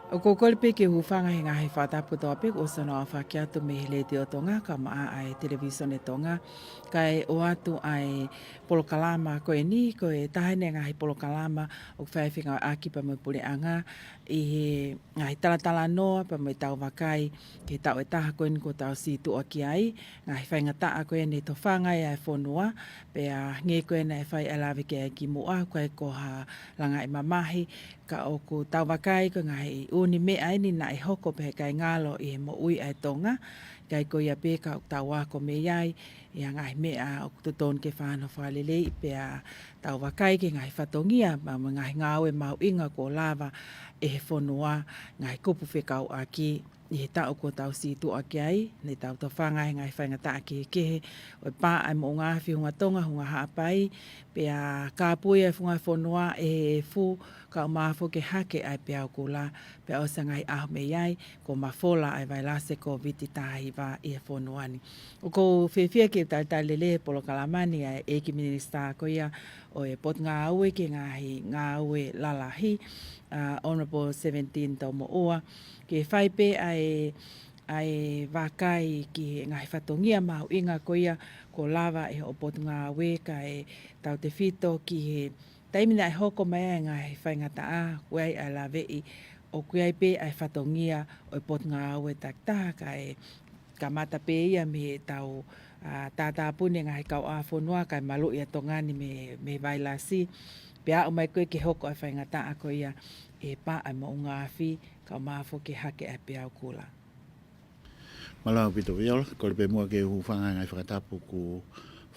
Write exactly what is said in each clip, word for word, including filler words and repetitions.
ʻOku ou kole pē ke u hūfanga he ngaahi fakatapu kotoa pē kuo ʻosi hono aofaki atu mei he Letiō Tonga, kae ʻumaʻā ʻa e Televīsone Tonga, kae ʻoatu ʻa e polokalama ko eni, ko e taha eni e ngaahi polokalama ʻoku fai fengāueʻaki pea mo e puleʻanga ʻi he ngaahi talatalanoa pea mo e tauvakai ki he taʻu ʻe taha ko eni kuo tau sītuʻa ki ai, ngaahi faingataʻa ko eni ʻe tofanga ai ʻa e fonua, pea hangē ko ena ʻe fai ʻa e lave ki ai kimuʻa, ʻoku ʻikai ko ha langaʻi mamahi, ka ʻoku tauvakai ko e ngaahi ʻū meʻa eni naʻe hoko pea ʻikai ngalo ʻi he moʻui ʻa e Tonga, ʻikai ko ia pē ka ʻoku tau ako mei ai, ʻi he ngaahi meʻa ʻoku totonu ke fai hono fakaleleiʻi, pea tauvakai ki he ngaahi fatongia, pea mo e ngaahi ngāue mahuʻinga kuo lava ʻe he fonua, ngaahi kupu fekauʻaki, ʻi he taʻu kuo tau sītuʻa ki ai, ne tau tofanga he ngaahi faingataʻa kehekehe, ʻo e pā ʻa e moʻunga afi Hunga Tonga, Hunga Haʻapai, pea kāpui ʻa e funga fonua ʻe he efu, kae ʻumaʻā foki e hake ʻa e peau kula, pea ʻosi ʻa e ngaahi ʻaho mei ai, kuo mafola ʻa e vailasi Kōviti taha hiva ʻi he fonua ni. ʻOku ou fiefia ke u talitali lelei he polokalama ni ʻa e ʻEiki Minisitā ko ia ʻo e Potungāue ki he Ngaahi Ngāue Lalahi, ʻa Honourable Seventeen Taumoʻua, ke fai pē ʻa e, ʻa e vakai ki he ngaahi fatongia mahuʻinga ko ia kuo lava ʻe hoʻo Potungāue, kae tautefito ki he taimi naʻe hoko mai ai e ngaahi faingataʻa, ʻoku ʻi ai ʻa e laveʻi, ʻoku ʻi ai pē ʻa e fatongia ʻo e Potungāue takitaha, kae kamata pē ia mei heʻetau, ʻa, tātāpuni e ngaahi kauʻāfonua kae maluʻi ʻa Tonga ni mei, mei he vailasi, pea aʻu mai ko ē ke hoko ʻa e faingataʻa ko ia ʻi he pā ʻa e moʻunga afi, kae ʻumaʻā foki e hake ʻa e peau kula. Mālō ʻaupito Viola, kole pē muʻa ke u hūfanga he ngaahi fakatapu kuo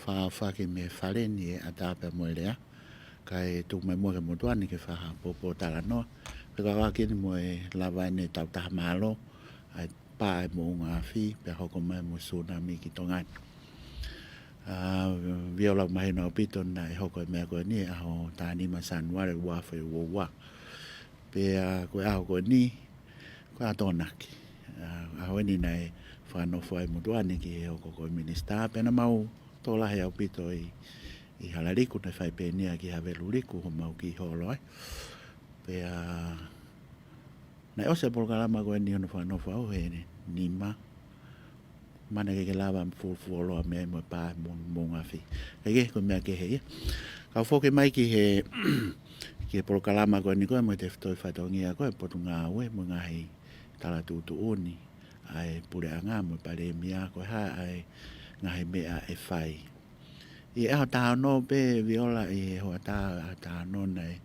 fai ʻaki mei he fale ni ʻe ʻatā pea mo e lea, kae tuku mai muʻa ki he motuʻa ni ke fai ha pōpōtalanoa. Fekauʻaki eni mo e lava eni e tau taha mālō, ʻa e pā ʻa e moʻunga afi, pea hoko mai mo e sūnami ki Tonga ni. ʻA, Viola, mahino ʻaupito naʻe hoko e meʻa ko eni ʻaho taha nima Sānuali ua afe ua ua. Pea ko e ʻaho ko eni, ko e ʻaho Tokonaki. ʻA, ʻaho eni naʻe fakanofo ai e motuʻa ni ki he hoko ko e minisitā, pea naʻa mau tokolahi ʻaupito ʻi, ʻi Halaliku, naʻe fai pē eni ia ki Haveluliku, homau kiʻi holo ai. Pea naʻe ʻosi e polokalama ko eni hono fakanofo ʻaho nima, mana ke ke lava fuofuoloa mei ai mo e pā mo, moʻunga afi. Kae kehe ko e meʻa kehe ia. Kau foki mai ki he, ki he polokalama ko eni ko ē mo e tefitoʻi fatongia ko ē Potungāue mo e ngaahi tala tuʻutuʻuni ʻa e puleʻanga mo e palēmia, ko e hā ʻa e ngaahi meʻa ʻe fai. ʻI he ʻaho taha ono pē Viola, ʻi he hoʻatā ʻaho taha ono naʻe,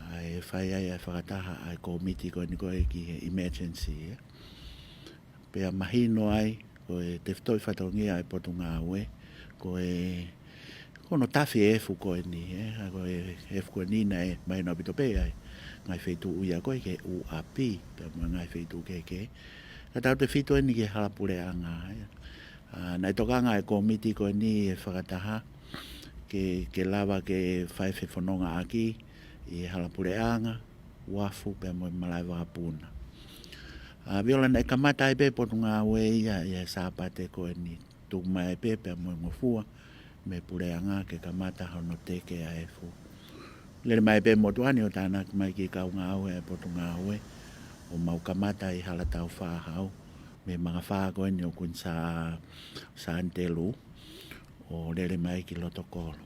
ʻa e fai ai ʻa e fakataha ʻa e kōmiti ko eni ko ē ki he emergency, ē. Pea mahino ai, ko e tefitoʻi fatongia ʻa e Potungāue, ko e, ko hono tafi e efu ko eni, ē, ʻa ko e efu ko eni naʻe mahino ʻaupito pē ʻa e ngaahi feituʻu ia ko ē ki he ʻū ʻapi, pea mo e ngaahi feituʻu kehekehe. Ka tautefito eni ki he hala puleʻanga, ē. ʻA, naʻe tokanga e kōmiti ko eni he fakataha, ke, ke lava ke fai fefonongaʻaki ʻi he hala puleʻanga, uafu pea mo e malaʻe vakapuna. ʻA, Viola, naʻe kamata ai pē Potungāue ia, ʻi he Sāpate ko eni, tuku mai pē pea mo e ngofua mei he puleʻanga ke kamata hono teke ʻa e efu. Lele mai pē motuʻa ni ʻo tānaki mai ki he kau ngāue ʻa e Potungāue, ʻo mau kamata ʻi Halatau Fāhau, mei he mangafā ko eni ʻo Kuini Sā-, Sānitelū, ʻo lele mai ki loto kolo.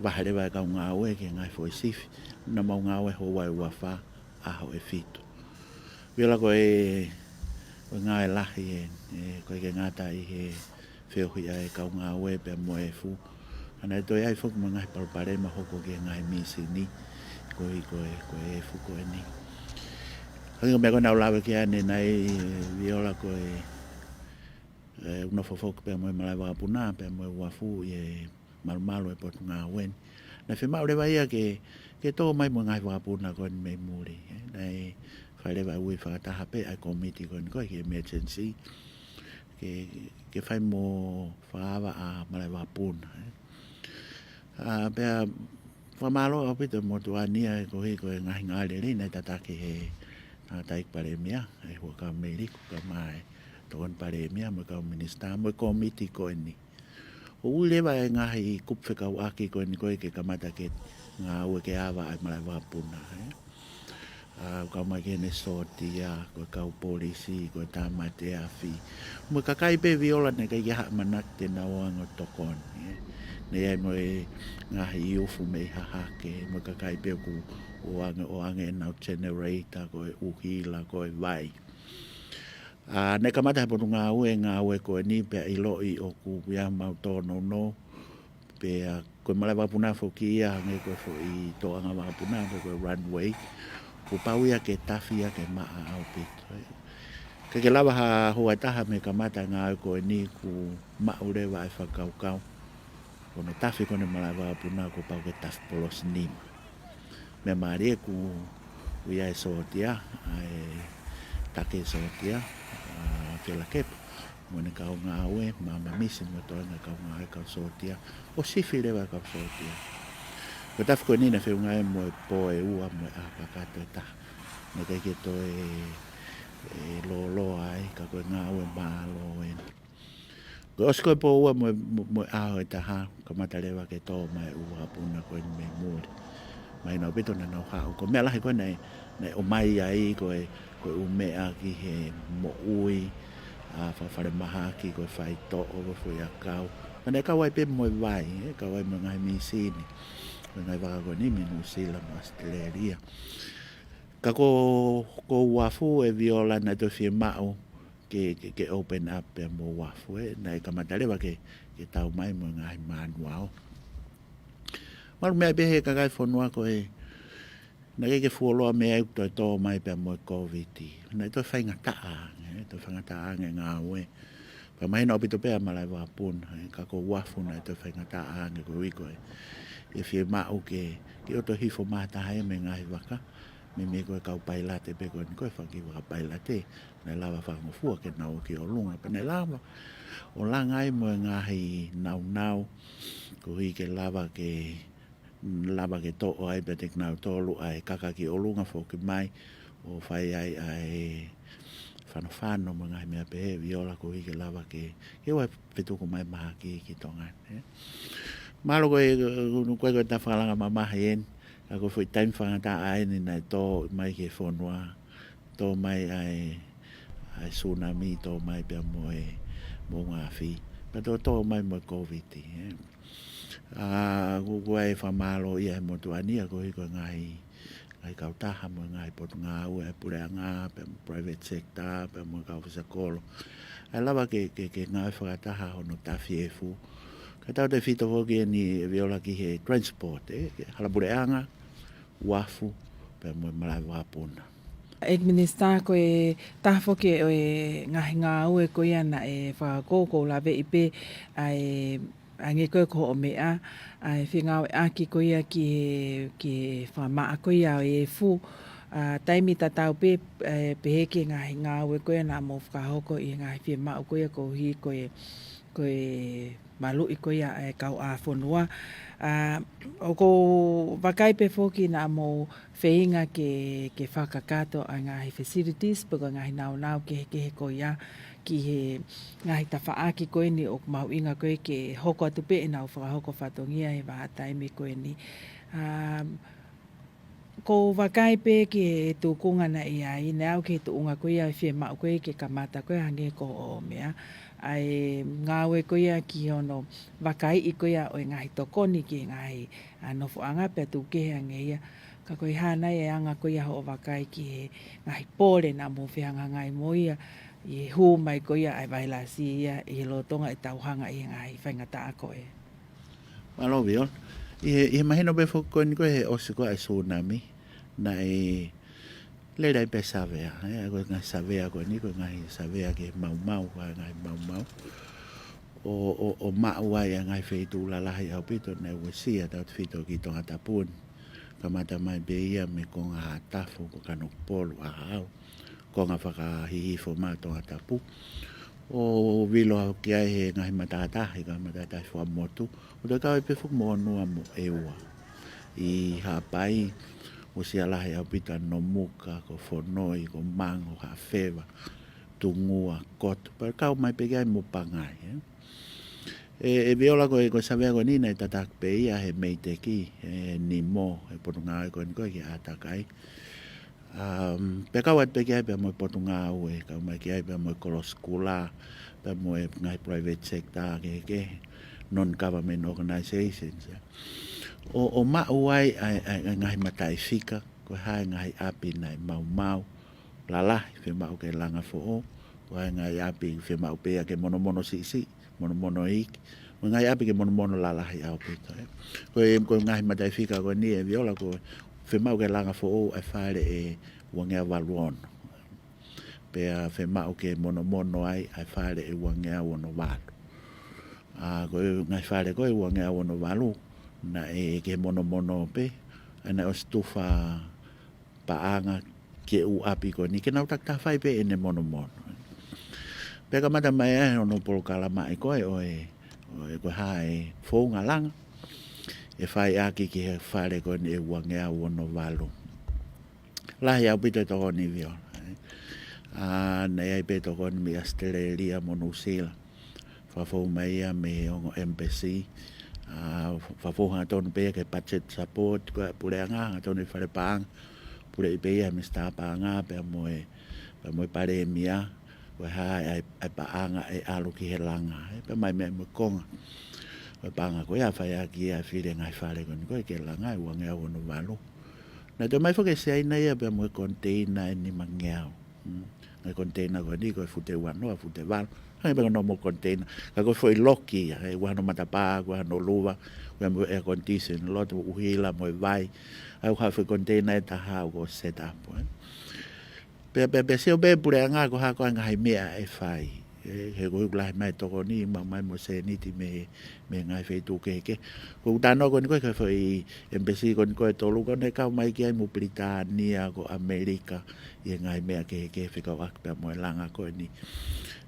Vahe leva e kau ngāue ki he ngaahi foʻi sifi, naʻa mau ngāue houa ʻe ua fā, ʻaho ʻe fitu. Viola, ko e, ko e ngāue lahi ē, ē, ʻoku ʻikai ke ngata ʻi he feohi ʻa e kau ngāue pea mo e efu. Ka naʻe toe ʻi ai foki mo e ngaahi palopalema hoko ki he ngaahi mīsini, koeʻuhi ko e, ko e efu ko eni. Hangē ko e meʻa ko ē naʻa ku lave ki ai ʻanenai, Viola, ko e, ē, ʻoku nofo foki pea mo e malaʻe vakapuna, pea mo e uafu ʻi he malumalu ʻo e Potungāue ni. Naʻe fiemaʻu leva ia ke, ke tō mai mo e ngaahi vakapuna ko eni mei muli, ē. Naʻe fai leva e ui fakataha pē ʻa e kōmiti ko eni ko ē ki he emergency, ke, ke fai mo fakaava ʻa e malaʻe vakapuna, ē. ʻA, pea fakamālō ʻaupito e motuʻa ni ʻa e koeʻuhi ko e ngaahi ngāue lelei naʻe tataki ʻe he tangataʻeiki palēmia, ʻa e Huʻakavameiliku, kae ʻumaʻā e tokoni palēmia, mo e kau minisitā, mo e kōmiti ko eni. ʻO ui leva e ngaahi kupu fekauʻaki ko eni ko ē ke kamata ke ngāue ke ava ʻa e malaʻe vakapuna, ē. ʻoku kau mai ki heʻene sōtia, ko e kau polisi, ko e tāmate afi. Mo e kakai pē Viola naʻe ʻikai ke ha ʻamanaki te nau ō ʻo tokoni, ē. Naʻe ʻi ai mo e ngaahi iufu mei Hahake, mo e kakai pē ʻoku ō ange, ō ange ʻenau generator, ko e ʻuhila, ko e vai. ʻA, naʻe kamata he Potungāue e ngāue ko eni pea ʻiloʻi ʻoku ʻi ai homau tōnounou. Pea ko e malaʻe vakapuna foki ia hangē ko e foʻi tōʻanga vakapuna pe ko e runway. Kuo pau ia ke tafi ia ke maʻa ʻaupito. Ka ke lava ha hoa ʻe taha mei he kamata e ngāue ko eni kuo maʻu leva e fakakaukau. Ko hono tafi ko eni e malaʻe vakapuna kuo pau ke tafi polosi nima. Meʻa mālie ʻoku ʻi ai e sōtia, ʻa e take sōtia, ʻa Fielakepa, mo ʻene kau ngāue, Māmā Misi mo e toenga kau ngāue kau sōtia, ʻo sifi leva e kau sōtia. Ko e tafi ko eni naʻe feʻunga ia mo e pō ʻe ua mo e ʻaho kakato ʻe taha. Naʻe ʻikai ke toe, ē, lōloa ai, ka ko e ngāue mālō eni. Ko e ʻosi ko ē pō ua mo e, mo, mo e ʻaho ʻe taha, kamata leva ke tō mai e ʻū vakapuna ko eni mei muli. Mahino ʻaupito naʻa nau haʻu. Ko e meʻa lahi ko ē naʻe, naʻe ʻomai ai ko e, ko e ʻū meʻa ki he moʻui, ʻa, fakafalemahaki, ko e faitoʻo, ko e foʻiʻakau. Ka naʻe kau ai pē mo e vai, ē, kau ai mo e ngaahi mīsini. Ko e ngaahi vaka ko eni mei Nuʻusila mo ʻAositelēlia. Ka ko, ko Uafu ē Viola naʻe toe fiemaʻu ke, ke, ke open up pea mo Uafu, ē. Naʻe kamata leva ke, ke tau mai mo e ngaahi manuao. Malu meʻa pē he kakai fonua ko ē, naʻe ʻikai ke fuoloa mei ai ʻoku toe tō mai pea mo e Covid. Naʻe toe faingataʻa ange, ē, toe faingataʻa ange e ngāue. Pea mahino ʻaupito pē ʻa e malaʻe vakapuna, ē, ka ko Uafu naʻe toe faingataʻa ange koeʻuhi ko e, ʻe fiemaʻu ke, ke ʻoto hifo mai ha taha ia mei he ngaahi vaka, meimei ko e kau pailate pē ko eni ko e fanga kiʻi vaka pailate, naʻe lava fakangofua ke nau ō ki ʻolunga, pea naʻe lava ʻo langa ai mo e ngaahi naunau, koeʻuhi ke lava ke, lava ke toʻo ai pē ʻe kinautolu ʻa e kaka ki ʻolunga foki mai, ʻo fai ai ʻa e fanofano mo e ngaahi meʻa pehē Viola koeʻuhi ke lava ke, ke ʻoua ʻe fetuku mai mahaki ki Tonga ni, ē. Mahalo ko e, ko e, ko e tafaʻaki langa mamahi eni, ka ko e foʻi taimi faingataʻa eni naʻe tō mai ki he fonua, tō mai ʻa e, ʻa e tsunami, tō mai pea mo e moʻunga afi, pea toe tō mai mo e Covid, ē. ʻA, ko, ko e fakamālō ia he motuʻa ni ia koeʻuhi ko e ngaahi, ngaahi kautaha mo e ngaahi potungāue ʻa e puleʻanga, pea mo e private sector, pea mo e kau ofisa kolo. ʻA e lava ke, ke, ke ngāue fakataha hono tafi e efu. Kae tautautefito foki eni ē Viola ki he transport, ē, ke hala puleʻanga, Uafu, pea mo e malaʻe vakapuna. ʻEiki Minisitā, ko e taha foki ʻo e ngaahi ngāue ko ia naʻe fakakoukou laveʻi pē, ʻa e, hangē ko e ko hoʻo meʻa, ʻa e fengāueʻaki ko ia ki he, ki he fakamaʻa ko ia ʻo e efu, ʻa, taimi tatau pē, ē, pehē ki he ngaahi ngāue ko ia naʻa mou fakahoko ʻi he ngaahi fiemaʻu ko ia koeʻuhi ko e, ko e maluʻi ko ia e kauʻāfonua. ʻA, ʻoku ou vakai pē foki naʻa mou feinga ke, ke fakakakato ʻa e ngaahi facilities, pe ko e ngaahi naunau kehekehe ko ia ki he ngaahi tafaʻaki ko eni ʻoku mahuʻinga ko ē ke hoko atu pē ʻenau fakahoko fatongia he vahaʻa taimi ko eni. ʻA, ʻoku ou vakai pē ki he tūkunga naʻe ʻi ai, naʻe aʻu ki he tuʻunga ko ia ʻa e fiemaʻu ko ē ke kamata ko ē hangē ko hoʻo meʻa, ʻa e ngāue ko ia ki hono vakaiʻi ko ia ʻo e ngaahi tokoni ki he ngaahi, ʻa, nofoʻanga pea tuku kehe ange ia. Ka ko e hā nai e anga ko ia hoʻo vakai ki he ngaahi pole naʻa mou fehangahangai mo ia, ʻi he hū mai ko ia ʻa e vailasi ia ʻi he lolotonga ʻetau hanga ʻi he ngaahi faingataʻa ko ē? Mālō Viola. ʻI he, ʻi he mahino pē foki ko eni ko ē he ʻosi ko ē ʻa e tsunami, naʻe lele ai pē savea, ē, ko e ngaahi savea ko eni, ko e ngaahi savea ki he maumau, ko e ngaahi maumau. ʻO, ʻo, ʻo maʻu ai ʻa e ngaahi feituʻu lalahi ʻaupito naʻe uesia, tautautefito ki Tongatapu ni. Kamata mai pē ia mei Konga Haʻatafu, ko Kanokupolu, ʻAhau, konga fakahihifo mai Tongatapu. ʻO vilo au ki ai he ngaahi matātahi, ka matātahi fakamotu. ʻO toe kau ai pē foki mo Onua mo ʻEua. ʻI Haʻapai, uesia lahi ʻaupito ʻa Nomuka, ko Fonoi, ko Mango, Haʻafeva, Tungua, Kotu. Pea kau mai pē ki ai mo Pangai, ē. ʻE, ʻe Viola, ko e, ko e savea ko eni naʻe tataki pē ia he MEIDECC, he NEMO, he potungāue ko eni ko ē ki ʻAtakai. Um, pea kau atu pē ki ai pea mo e Potungāue, kau mai ki ai pea mo e Kolosi Kula, pea mo e ngaahi private sector kehekehe, non-government organizations, ē. ʻO, ʻo maʻu ai ʻa e, ʻa e, ʻa e ngaahi mataʻifika, ko e hā e ngaahi ʻapi naʻe maumau, lalahi, fiemaʻu ke langa foʻou, ko e hā e ngaahi ʻapi fiemaʻu pē ia ke monomono siʻisiʻi, monomono iiki, mo e ngaahi ʻapi ke monomono lalahi ʻaupito, ē. Ko e, ko e ngaahi mataʻifika ko eni ē Viola ko e fiemaʻu ke langa foʻou ʻa e fale ʻe uangeau valu ono. Pea fiemaʻu ke monomono ai ʻa e fale ʻe uangeau ono valu. ʻA, ko e ngaahi fale ko ē uangeau ono valu, naʻe ke monomono pē, ʻa ia naʻe ʻosi tufa paʻanga ki he ʻū ʻapi ko eni, ke nau takitaha fai pē ʻene monomono. Pea kamata mai ai hono polokalamaʻi ko ē ʻo e, ʻo e ko e hā e founga langa ʻe fai ʻaki ki he fale ko eni ʻe uangeau ono valu. Lahi ʻaupito e tokoni Viola, ē. ʻA, naʻe ʻi ai pē tokoni mei ʻAositelēlia mo Nuʻusila. Fakafou mai ia mei he ongo embassy. ʻA, fakafou hangatonu pē ia ki he budget support, ko e puleʻanga, hangatonu e fale paʻanga. Puleʻi pē ia ʻe Misitā Paʻanga, pea mo e, pea mo e Palēmia, ko e hā e, ʻa e paʻanga ʻe ʻalu ki he langa, ē, pea mai mei ai mo e konga. Ko e paʻanga ko ia ʻa e fai ʻaki ia ʻa e fili e ngaahi fale ko eni ko ē ke langa ʻe uangeau ono valu. Naʻe toe mai foki e Siaina ia pea mo e koniteina ʻe nimangeau. Mm. Ngaahi koniteina ko eni ko e fute uanoa, fute valu. Hangē pē ko e normal koniteina. Ka ko e foʻi loki ia, ē, ʻoku ʻi ai hono matapā, ʻoku ʻi ai hono luva, ʻoku ʻi ai mo e air condition, loto ʻuhila mo e vai. ʻA ia ʻoku ʻi ai e foʻi koniteina ʻe taha ʻoku set up, ē. Pea, pea, pea sio pē puleʻanga ko e hā koā e ngaahi meʻa ʻe fai. Ē, he ko e ʻoku lahi mai e tokoni, maʻu mai mo e sēniti mei, mei he ngaahi feituʻu kehekehe. Ko ʻeku talanoa ko eni ko ē ki he foʻi embassy ko eni ko ē ʻe tolu ko ē naʻe kau mai ki ai mo Pilitānia, ko ʻAmelika, ʻi he ngaahi meʻa kehekehe fekauʻaki pea mo e langa ko eni,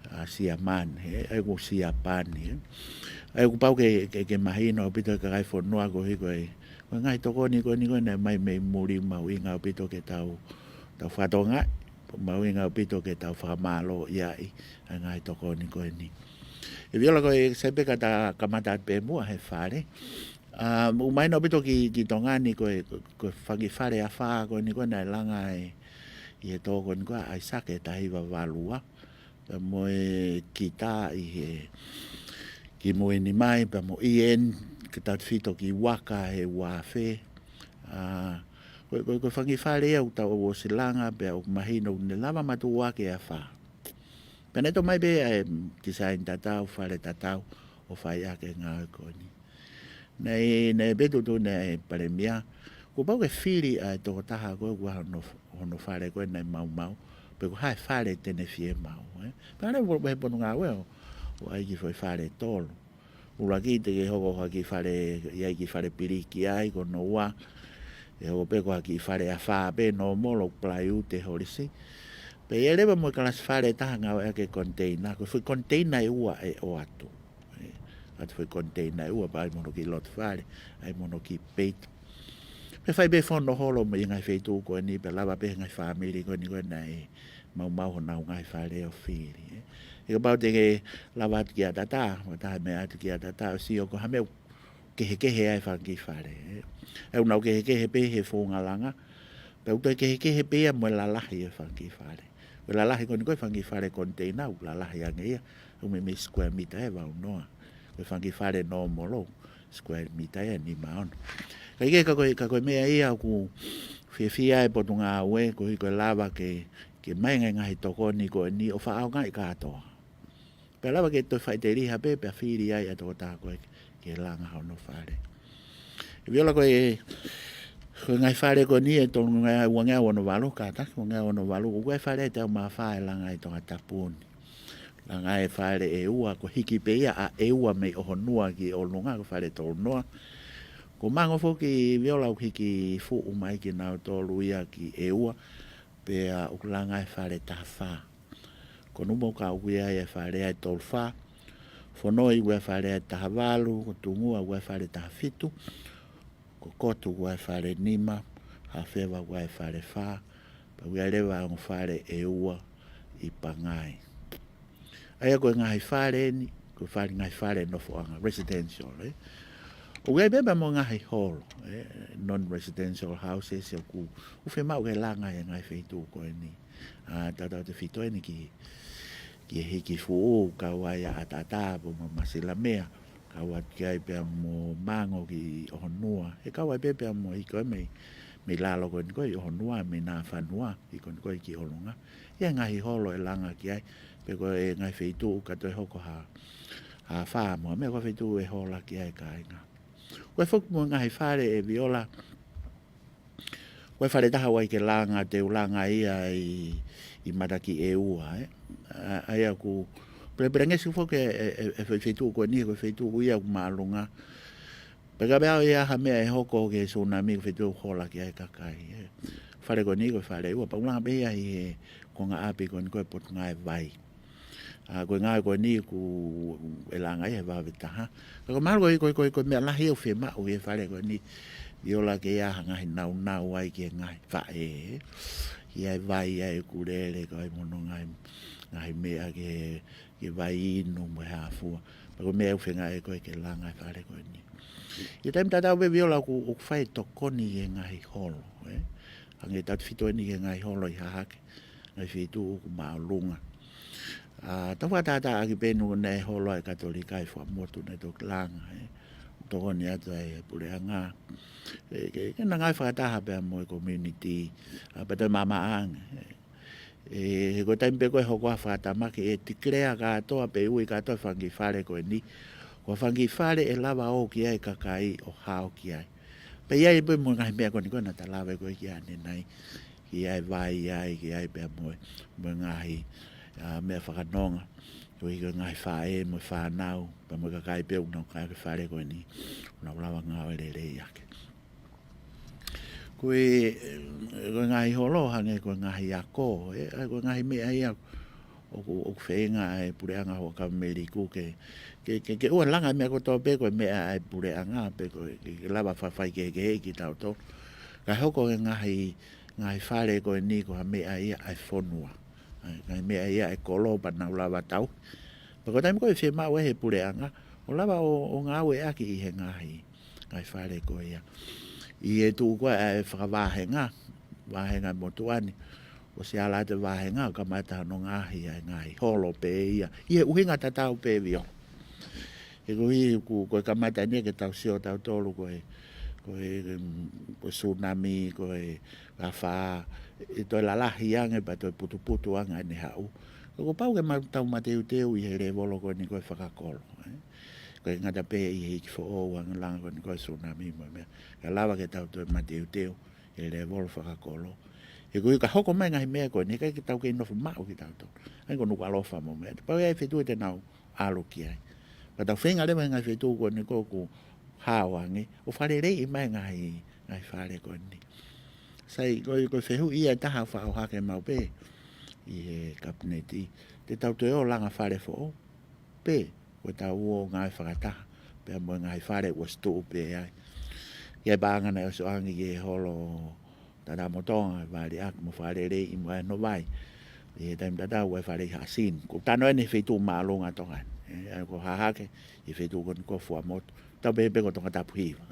ʻa, Siamane, ē, ʻa ia ko Siapani, ē. ʻA ia ʻoku pau ke, ke, ke mahino ʻaupito ki he kakai e fonua koeʻuhi ko e, ko e ngaahi tokoni ko eni ko ē naʻe mai mei muli, mahuʻinga ʻaupito ke tau, tau fakatokangaʻi, mahuʻinga ʻaupito ke tau fakamālōʻia ʻa e ngaahi tokoni ko eni. ʻE Viola ko e sai pē ka ta kamata atu pē muʻa he fale. ʻA, ʻoku mahino ʻaupito ki, ki Tonga ni ko e, ko e, ko e fanga kiʻi fale ʻe fā ko eni ko ē naʻe langa ʻe, ʻi he tō ko eni ko ē ʻa ʻAisake taha hiva valu ua. Pea mo e kita ʻi he, ki Muini mai, pea mo Ieni, ke tautefito ki Vaka he ua afe. ʻA, ko e, ko e, ko e fanga kiʻi fale ia ʻoku tau ʻosi langa, pea ʻoku mahino ʻoku ne lava matuʻuaki ʻa e fā. Pea naʻe toe mai pē ʻa e, mm, tisaini tatau, fale tatau, ʻo fai ʻaki e ngāue ko eni. Naʻe, naʻe pehē tuʻutuʻuni ʻe he Palēmia, kuo pau ke fili ʻa e tokotaha ko ē ʻoku ʻi ai hono, hono fale ko ē naʻe maumau, pe ko e hā e fale te ne fiemaʻu, ē. Pea naʻe ʻi ai e Potungāue ʻo, ʻo ʻai e kiʻi foʻi fale ʻe tolu. ʻUluaki te ke hoko ha kiʻi fale, ʻi ai e kiʻi fale piliki ai, ko hono ua, ʻe hoko pē ko ha kiʻi fale ʻe fā pē, normal, ʻoku palaiute holisi. Pea ʻi ai leva mo e kalasi fale ʻe taha ngāueʻaki e koniteina, ko e foʻi koniteina ʻe ua ʻe ʻoatu. Ē, ʻoatu e foʻi koniteina ʻe ua pea ʻai mo hono kiʻi loto fale, ʻai mo hono kiʻi peito. Pea fai pē fono holo mei he ngaahi feituʻu ko eni, pea lava pē he ngaahi fāmili ko eni ko ē naʻe maumau honau ngaahi fale ʻo fili, ē. He kapau te ke lava atu ki ʻAtatā, ʻo taha e meʻa atu ki ʻAtatā, ʻo sio ko e hā e meʻa ʻoku kehekehe ai e fanga kiʻi fale, ē. ʻOku nau kehekehe pē he founga langa, pea ʻoku toe kehekehe pē ia mo e lalahi e fanga kiʻi fale. Ko e lalahi ko eni ko ē fanga kiʻi fale koniteina, ʻoku lalahi ange ia, ʻoku meimei square mita ʻe valu noa. Ko e fanga kiʻi fale normal ʻoku square mita ʻe nima ono. Ka ʻi he, ka ko e, ka ko e meʻa ia ʻoku fiefia ai e Potungāue, koeʻuhi ko e lava ke, ke mai e ngaahi tokoni ko eni ʻo fakaʻaongaʻi kātoa. Pea lava ke toe faʻiteliha pē, pea fili ai ʻa e tokotaha ko ē ke langa hono fale. ʻE Viola ko e, ko e ngaahi fale ko eni ʻe tolu ngeau, uangeau ono valu, kātaki, uangeau ono valu, ʻoku ʻi ai e fale ʻe teau mā fā ʻe langa ʻi Tongatapu ni. Langa e fale ʻe ua, ko e hiki pē ia ʻa ʻEua mei ʻOhonua ki ʻolunga, ko e fale tolu noa. Ko Mango foki Viola ʻoku hiki fuʻu mai kinautolu ia ki ʻEua, pea ʻoku langa e fale taha fā. Ko Numu ka ʻoku ʻi ai e fale ʻe tolu fā. Fonoi ʻoku ʻi ai e fale ʻe taha valu, ko Tungua ʻoku ʻi ai e fale taha fitu, ko Kotu ʻoku ʻi ai e fale nima, Hafeva ʻoku ʻi ai e fale fā, pea ʻoku ʻi ai leva e ongo fale ʻe ua ʻi Pangai. ʻA ia ko e ngaahi fale eni, ko e fale, ngaahi fale nofoʻanga, residential, ē. ʻOku ʻi ai pē pea mo e ngaahi holo, ē, non-residential houses, ʻoku, ʻoku fiemaʻu ke langa ʻi he ngaahi feituʻu ko eni. ʻA, tautautefito eni ki, ki he Hiki Fuʻu, kau ai ʻa ʻAtatā, pea mo Masilamea, kau atu ki ai pea mo Mango ki ʻOhonua. He kau ai pē pea mo e hiki ko ē mei, mei lalo ko eni ko ē ʻi ʻOhonua, mei Nafanua, hiki ko eni ko ē ki ʻolunga. ʻI ai e ngaahi holo ʻe langa ki ai, pe ko e ngaahi feituʻu ka toe hoko ha, ha fā mo ha meʻa, ko e feituʻu ʻe hola ki ai e kāinga. Ko e foki mo e ngaahi fale, ʻe Viola, ko e fale taha ʻoku ʻai ke langa, te u langa ia ʻi, ʻi Matakiʻeua, ē. ʻA, ʻa ia ʻoku pelepelengesi foki e, e, e, e feituʻu ko eni, ko e feituʻu ia ʻoku māʻolunga. Pea kapau ʻe ʻi ai ha meʻa ʻe hoko ki he sūnami, ko e feituʻu ʻoku hola ki ai e kakai, ē. Fale ko eni, ko e fale ua, pea ʻoku langa pē ia ʻi he konga ʻapi ko eni ko ē Potungāue Vai. ʻA, ko e ngāue ko eni ʻoku ʻe langa ia he vave taha. Ka ko e mahalo ko e, ko e, ko e, ko e meʻa lahi ʻoku fiemaʻu ʻi he fale ko eni, Viola, ke ʻi ai ha ngaahi naunau ai ki he ngaahi faʻē. ʻI ai e vai ai ʻoku lele, kau ai mo hono ngaahi, ngaahi meʻa ki he, ki he vai inu mo e hā fua. Pea ko e meʻa ʻoku feinga ai ko ē ke langa e fale ko eni. ʻI he taimi tatau pē, Viola, ʻoku, ʻoku fai e tokoni ʻi he ngaahi holo, ē. Hangē tautefito eni ki he ngaahi holo ʻi Hahake, ngaahi feituʻu ʻoku māʻolunga. ʻA, tau fakatātā ʻaki pē ʻoku ne holo ʻa e Katolika ʻi Fuaʻamotu, ne toki langa, ē. Tokoni atu ai e puleʻanga. Ē, ke, ke na ngāue fakataha pea mo e community, ʻa, pea toe maʻamaʻa ange, ē. Ē, he ko e taimi pē ko ē hoko ai e fakatamaki, ʻe declare kātoa pe ui kātoa e fanga kiʻi fale ko eni ko e fanga kiʻi fale ʻe lava ō ki ai e kakai ʻo hao ki ai. Pea ʻi ai pē mo e ngaahi meʻa ko eni ko ē naʻa ta lave ko ē ki ai ʻanenai, ki he vai ai, ki ai pea mo e, mo e ngaahi, ʻa, meʻa fakanonga, koeʻuhi ko e ngaahi faʻē mo e fānau, pea mo e kakai pē ʻoku nau kau ki he fale ko eni, ʻoku nau lava ngāue lelei ange. Ko e, ko e ngaahi holo hangē ko e ngaahi ako, ē, ʻa, ko e ngaahi meʻa ia ʻoku, ʻoku feinga ʻa e puleʻanga Huʻakavameiliku ke, ke, ke, ke ʻoua langa e meʻa kotoa pē ko e meʻa ʻa e puleʻanga, pe ko e, ke, ke lava fakafaikehekeheʻi kitautolu. Kae hoko e ngaahi, ngaahi fale ko eni ko ha meʻa ia ʻa e fonua. ʻA e ngaahi meʻa ia ʻa e kolo pea nau lava tau. Pea ko e taimi ko ē ʻe fiemaʻu ai ʻe he puleʻanga ʻo lava ʻo, ʻo ngāueʻaki ʻi he ngaahi, ngaahi fale ko ia. ʻI he tuʻu ko ē ʻa e fakavāhenga, vāhenga motuʻa ni, ʻosi ala atu e vāhenga ʻo kamata hono ngaohi ʻa e ngaahi holo pē ia. ʻI he ʻuhinga tatau pē, Viola. He koeʻuhi ko, ko e kamata eni ia ke tau sio tautolu ko e, ko e, mm, ko e sūnami, ko e afā, ʻe toe lalahi ange pea toe putuputu ange ʻene haʻu. Ka kuo pau ke ma-, tau mateuteu ʻi he lēvolo ko eni ko ē fakakolo, ē. ʻIkai ngata pē ʻi he Hiki Foʻou, ʻoange langa ko eni ko ē sūnami mo e meʻa, kae lava ke tau toe mateuteu ʻi he lēvolo fakakolo. He koeʻuhi ka hoko mai e ngaahi meʻa ko eni, ʻikai ke tau kei nofo maʻu kitautolu. ʻA ia ko Nukuʻalofa mo e meʻa, pau ʻe ʻi ai e feituʻu te nau ʻalu ki ai. Ka tau feinga leva he ngaahi feituʻu ko eni ko ē ʻoku hao ange, ʻo fakaleleiʻi mai e ngaahi, ngaahi fale ko eni. Sai, ko e, ko e fehuʻi ia ʻe taha ʻoku faʻa ʻohake maʻu pē ʻi he Kapineti, te tau toe ō ʻo langa fale foʻou, pe ko ʻetau ō ʻo ngāue fakataha pea mo e ngaahi fale ʻoku ʻosi tuʻu pē ai. ʻI ai e paʻanga naʻe ʻosi ʻoange ki he holo Tata mo Tonga, ʻe vāliʻaki mo fakaleleiʻi mo ʻai hono vai. ʻI he taimi tatau ʻoku ʻi ai e fale ʻi Haʻasini. Ko e tano eni he feituʻu māʻolunga ʻa Tonga ni. Ē, ʻa ia ko Hahake, ʻi he feituʻu ko eni ko Fuaʻamotu. Tau pehē pē ko Tongatapu Hiva.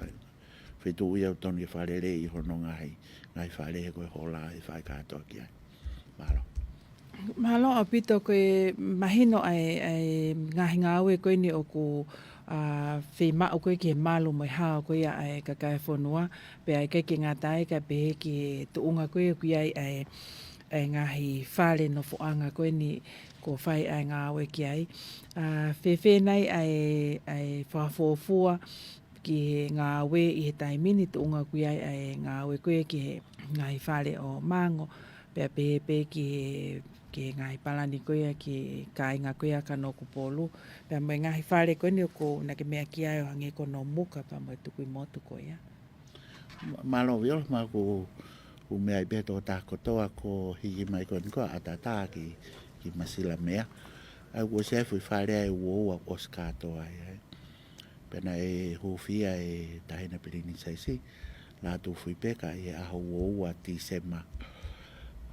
Feituʻu ia ʻoku tonu ke fakaleleiʻi hono ngaahi, ngaahi fale he ko e hola ʻe fai kātoa ki ai. Mālō. Mālō ʻaupito, ko e mahino ʻa e, ʻa e ngaahi ngāue ko eni ʻoku, ʻa, fiemaʻu ko ē ki he malu mo e hao ko ia ʻa e kakai e fonua, pea ʻikai ke ngata ai kae pehē ki he tuʻunga ko ē ʻoku ʻi ai ʻa e, ʻa e ngaahi fale nofoʻanga ko eni kuo fai ʻa e ngāue ki ai. ʻA, fēfē nai ʻa e, ʻa e fakafuofua ki he ngāue ʻi he taimi ni, tuʻunga ʻoku ʻi ai ʻa e ngāue ko ē ki he ngaahi fale ʻo Mango, pea pehē pē ki he, ki he ngaahi palani ko ia ki he kāinga ko ia ʻa Kanokupolu, pea mo e ngaahi fale ko eni ʻoku ou naʻa ke meʻa ki ai ʻo hangē ko Nomuka pea mo e Tukuʻimotu ko ia. Mā-, mālō Viola, ma ku, ku meʻa ai pē tō tā kotoa ko e hiki mai ko eni ko ē ʻa ʻAtatā ki, ki Masilamea. ʻA ia kuo ʻosi ʻi ai e foʻi fale ʻe uaua kuo ʻosi kātoa ai, ē. Pea naʻe hūfia ʻe Tahina Pilinisesi Lātūfuipeka ʻi he ʻaho uaua Tīsema.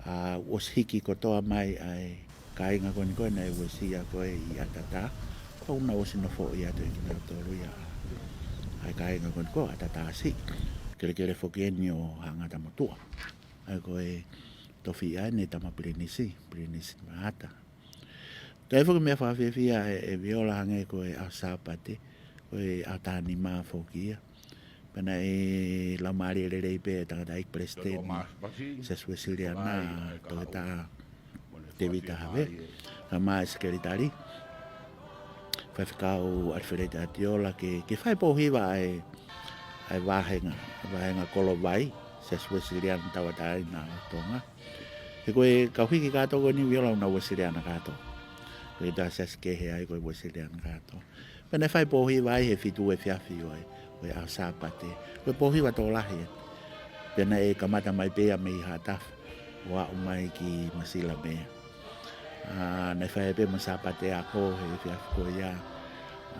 ʻA, kuo ʻosi hiki kotoa mai ʻa e kāinga ko eni ko ē naʻe uesia ko ē ʻi ʻAtatā. Kuo nau ʻosi nofoʻi atu ʻe kinautolu ia ʻa, ʻa e kāinga ko eni ko ʻAtatasi. Kelekele foki eni ʻo Haʻa Ngata Motuʻa. ʻA ia ko e tofiʻa eni ʻa e tama Pilinisi, Pilinisi Maʻata. Toe foki meʻa fakafiefia ʻe, ʻe Viola hangē ko e ʻaho Sāpate, ko e ʻaho taha nima foki ia. Pea naʻe laumālie lelei pē ʻa e tangataʻeiki palesiteni, Siasi Uesiliana, Toketā Tēvita Havea, kae ʻumaʻā e sekelitali, Faifekau ʻAlifeleti ʻAtiola, ke, ke fai pōhiva ʻa e, ʻa e vāhenga, vāhenga kolo vai, Siasi Uesiliana Tauʻatāina ʻo Tonga. He ko e kau hiki kātoa ko eni Viola ʻoku nau Uesiliana kātoa. Ko e taha siasi kehe ai ko e Uesiliana kātoa. Pea naʻe fai pōhiva ai he fitu efiafi ʻo e, ʻo e ʻaho Sāpate. Ko e pōhiva tokolahi ē. Pea naʻe kamata mai pē ia mei Haʻatafu ʻo aʻu mai ki Masilamea. ʻA, naʻe fai pē mo e Sāpate ako he efiafi ko ia.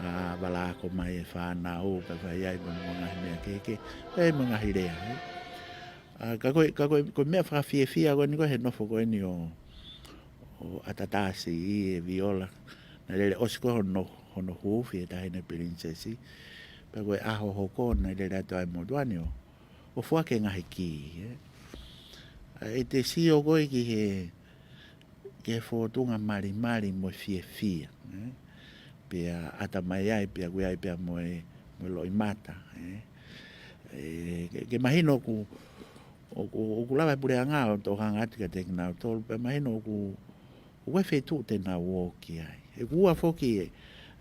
ʻA, vala ako mai e fānau, pea fai ai mo e ngaahi meʻa kehekehe, pea mo e ngaahi lea, ē. ʻA, ka ko e, ka ko e, ko e meʻa fakafiefia ko eni ko e he nofo ko eni ʻo, ʻo ʻAtatasi ʻi ʻe Viola. Naʻe lele ʻosi ko e hono, hono huufi e taʻahine pilinisesi. Pea ko e ʻaho hoko naʻe lele atu ai motuʻa ni ʻo, ʻo foaki e ngaahi kī, ē. ʻA, ʻe te sio koe ki he, ki he fōtunga malimali mo e fiefia, ē. Pea ʻata mai ai, pea ʻoku ʻi ai pea mo e, mo e loʻimata, ē. ʻE, ke, ke mahino ʻoku, ʻoku, ʻoku lava e puleʻanga ʻo toʻo hanga atu kiate kinautolu, pea mahino ʻoku, ʻoku ʻi ai e feituʻu te nau ō ki ai. ʻE ʻoku ua foki e,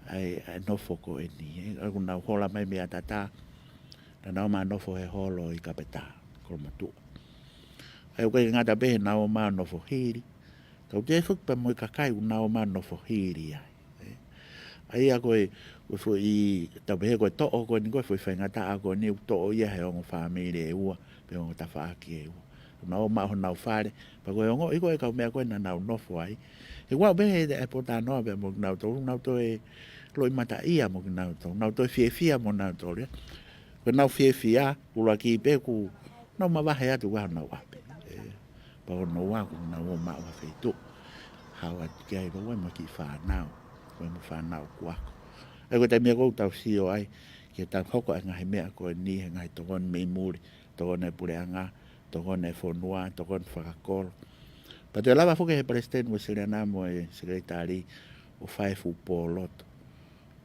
ʻa e, ʻa e nofo ko eni, ē. ʻOku nau hola mai mei ʻAtatā, naʻa nau ō mai ʻo nofo he holo ʻi Kapetā, Kolomotuʻa. ʻA ia ʻoku ʻikai ngata pē he naʻa nau ō mai ʻo nofo hili, ka ʻoku ʻi ai foki pea mo e kakai ʻoku nau ō mai ʻo nofo hili ai, ē. ʻA ia ko e, ko e foʻi, tau pehē ko e toʻo ko eni ko e foʻi faingataʻa ko eni ʻoku toʻo ia he ongo fāmili ʻe ua, pe ongo tafaʻaki ʻe ua. Nau ō mai ʻo nau fale, pea ko e ongoʻi ko e kau meʻa ko ē naʻa nau nofo ai. He ʻoku ʻi ai pē he, he potanoa pea mo kinautolu, nau toe loʻimataʻia mo kinautolu, nau toe fiefia mo nautolu, ē. Ko ʻenau fiefia, ʻuluaki pē ʻoku nau mavahe atu ʻa honau ʻapi, ē. Pea hono ua ʻoku nau ō mai ʻo ha feituʻu, haʻu atu ki ai pea ʻoku ʻi ai mo e kiʻi fānau, ʻoku ʻi ai mo e fānau ʻoku ako. ʻA ia ko e taimi ia ʻoku tau sio ai, ke tau hoko ʻa e ngaahi meʻa ko eni he ngaahi tokoni mei muli, tokoni e puleʻanga, tokoni e fonua, tokoni fakakolo. Pea toe lava foki he palesiteni Uesiliana mo e sekelitali ʻo fai e fuʻu pōloto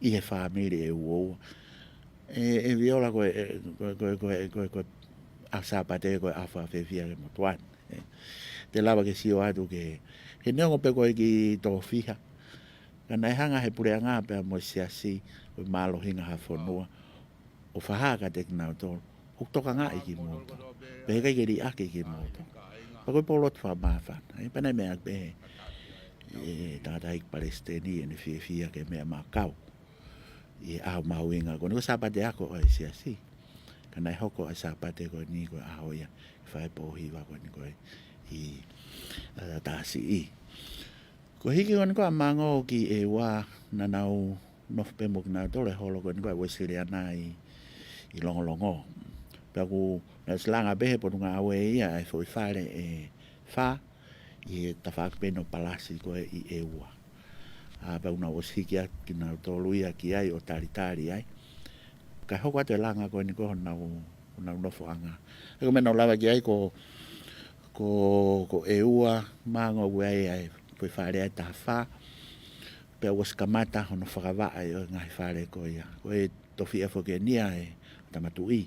ʻi he fāmili ʻe ua ua. ʻE, ʻe Viola ko e, ʻe, ko e, ko e, ko e, ko e, ko e ʻaho Sāpate ko e ʻaho fakafiefia ki he motuʻa ni, ē. Te lava ke sio atu ke, he neongo pē ko e kiʻi tofiha, ka naʻe hanga he puleʻanga pea mo e siasi, ko e mālohinga ha fonua, ʻo fakahā kiate kinautolu ʻoku tokangaʻi kimoutolu, pea heʻikai ke liʻaki kimoutolu. Pea ko e pōloto fakamāfana, ē, pea naʻe meʻa pē ʻe he tangataʻeiki palesiteni ʻene fiefia ki he meʻa maʻu kau ʻi he ʻaho mahuʻinga ko eni, ko e Sāpate ako ʻa e siasi. Ka naʻe hoko ʻa e Sāpate ko eni ko e ʻaho ia ʻe fai e pōhiva ko eni ko ē ʻi ʻAtatasi. Ko e hiki ko eni ko ē ʻa Mango ki ʻEua, naʻa nau nofo pē mo kinautolu he holo ko eni ko ē ʻa e Uesiliana ʻi, ʻi Longolongo. Pea ʻoku nau ʻosi langa pē he Potungāue ia ʻa e foʻi fale ʻe fā ʻi he tafaʻaki pē ʻo Palasi ko ē ʻi ʻEua. ʻA, pea ʻoku nau ʻosi hiki atu kinautolu ia ki ai ʻo talitali ai. Kae hoko atu e langa ko eni ko ē honau, honau nofoʻanga. ʻA ia ko e meʻa naʻa ku lava ki ai ko, ko, ko ʻEua, Mango, ʻoku ʻi ai ʻa e foʻi fale ʻe taha fā. Pea ʻoku ʻosi kamata hono fakavaʻe ʻo e ngaahi fale ko ia. Ko e tofiʻa foki eni ia ʻa e tama tuʻi.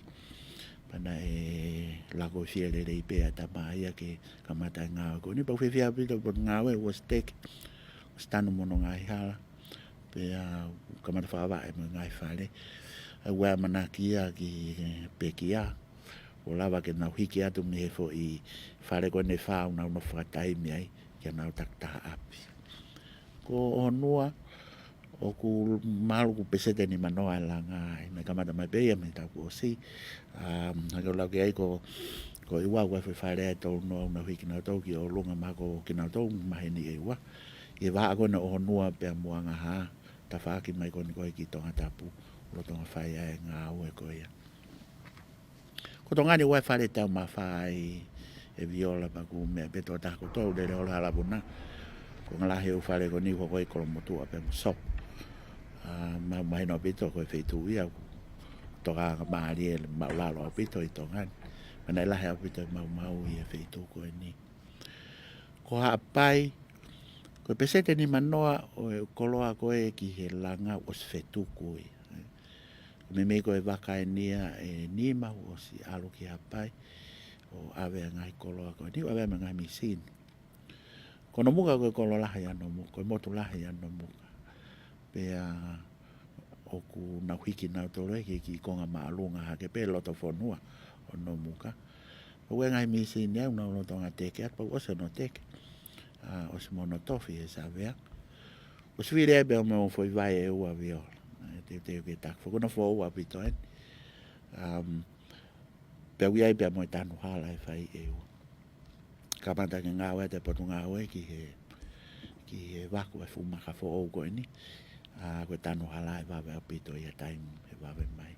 Pea naʻe lako fielelei pē ʻa e tama ia ke kamata e ngāue ko eni. Pea ʻoku fiefia ʻaupito e Potungāue, ʻoku ʻosi teke, ʻosi tanu mo hono ngaahi hala. Pea kamata fakavaʻe mo e ngaahi fale. ʻA ia ʻoku ʻamanaki ia ki he pekia, ʻo lava ke nau hiki atu mei he foʻi fale ko eni ʻe fā ʻoku nau nofo fakataimi ai, ki heʻenau takitaha ʻapi. Ko ʻOhonua, ʻoku mahalo ʻoku peseti ʻe nimanoa e langa ai, naʻe kamata mai pē ia mei he taʻu kuo ʻosi. ʻA, hangē ko e lau ki ai ko, ko ʻEua, ko e foʻi fale ʻe tolunoa ʻoku nau hiki kinautolu ki ʻolunga, mahalo ko kinautolu maheni ʻEua. ʻI he vahaʻa ko eni ʻo ʻOhonua pea mo Angahā, tafaʻaki mai ko eni ko ē ki Tongatapu, lolotonga fai ai e ngāue ko ia. Ko Tonga ni ʻoku ʻi ai e fale ʻe taha mā fā ai, ʻe Viola, pea ʻoku meʻa pē tokotaha kotoa ʻoku lele holo he hala vuna. Ko e ngaahi lahi e ʻū fale ko eni ʻoku hoko ʻi Kolomotuʻa pea mo Sopu. ʻA, ma-, mahino ʻaupito ko e feituʻu ia ʻoku tokanga mālie, māʻulalo ʻaupito ʻi Tonga ni. Pea naʻe lahi ʻaupito e maumau ʻi he feituʻu ko eni. Ko Haʻapai, ko e peseti ʻe nima noa ʻo e koloa ko ē ki he langa ʻosi fetuku ia. Meimei ko e vaka eni ia ʻe nima ʻosi ʻalu ki Haʻapai ʻo ʻave ʻa e ngaahi koloa ko eni, ʻave ʻa e ngaahi mīsini. Ko Nomuka ko e kolo lahi ʻa Nomuka, ko e motu lahi ʻa Nomuka. Pea ʻoku nau hiki nautolu ē ki he kiʻi konga māʻolunga hake pē loto fonua ʻo Nomuka. Pea ʻoku ʻi ai e ngaahi mīsini ia ʻoku nau lolotonga teke atu, pea ʻosi hono teke. ʻA, ʻosi mo hono tofi he savea. ʻOsi fili ai pea mo e foʻi vai ʻe ua, Viola. ʻE teuteu ke taki. Foʻi konga foʻou ʻaupito eni. Um, Pea ʻoku ʻi ai pea mo e tanu hala ʻe fai ʻe ua. Kamata ke ngāue atu e Potungāue ki he, ki he vaku e fuʻu maka foʻou ko eni. ʻA, ko e tanu hala ʻe vave ʻaupito ia taimi ʻe vave mai.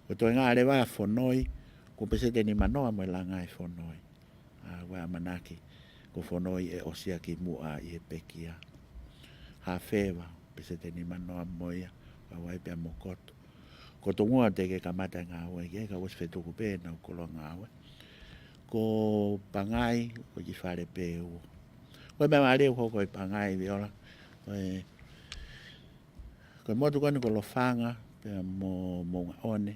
Ko e toenga leva ʻa Fonoi, ko e peseti ʻe nima noa mo e langa ʻi Fonoi. ʻA, ʻoku ʻamanaki ko Fonoi ʻe ʻosi ia ki muʻa ʻi he pekia. Hafeva, peseti ʻe nima noa mo ia, ʻoku ʻi ai pea mo Kotu. Ko Tongua teʻeki ke kamata e ngāue ki ai, ka ʻosi fetuku pē ʻenau koloa ngāue. Ko Pangai, ko e kiʻi fale pē ʻe ua. Ko e meʻa mālie ʻoku hoko ʻi Pangai, Viola. Ko e, ko e motu ko eni ko Lofanga, pea mo, Moʻungaʻone.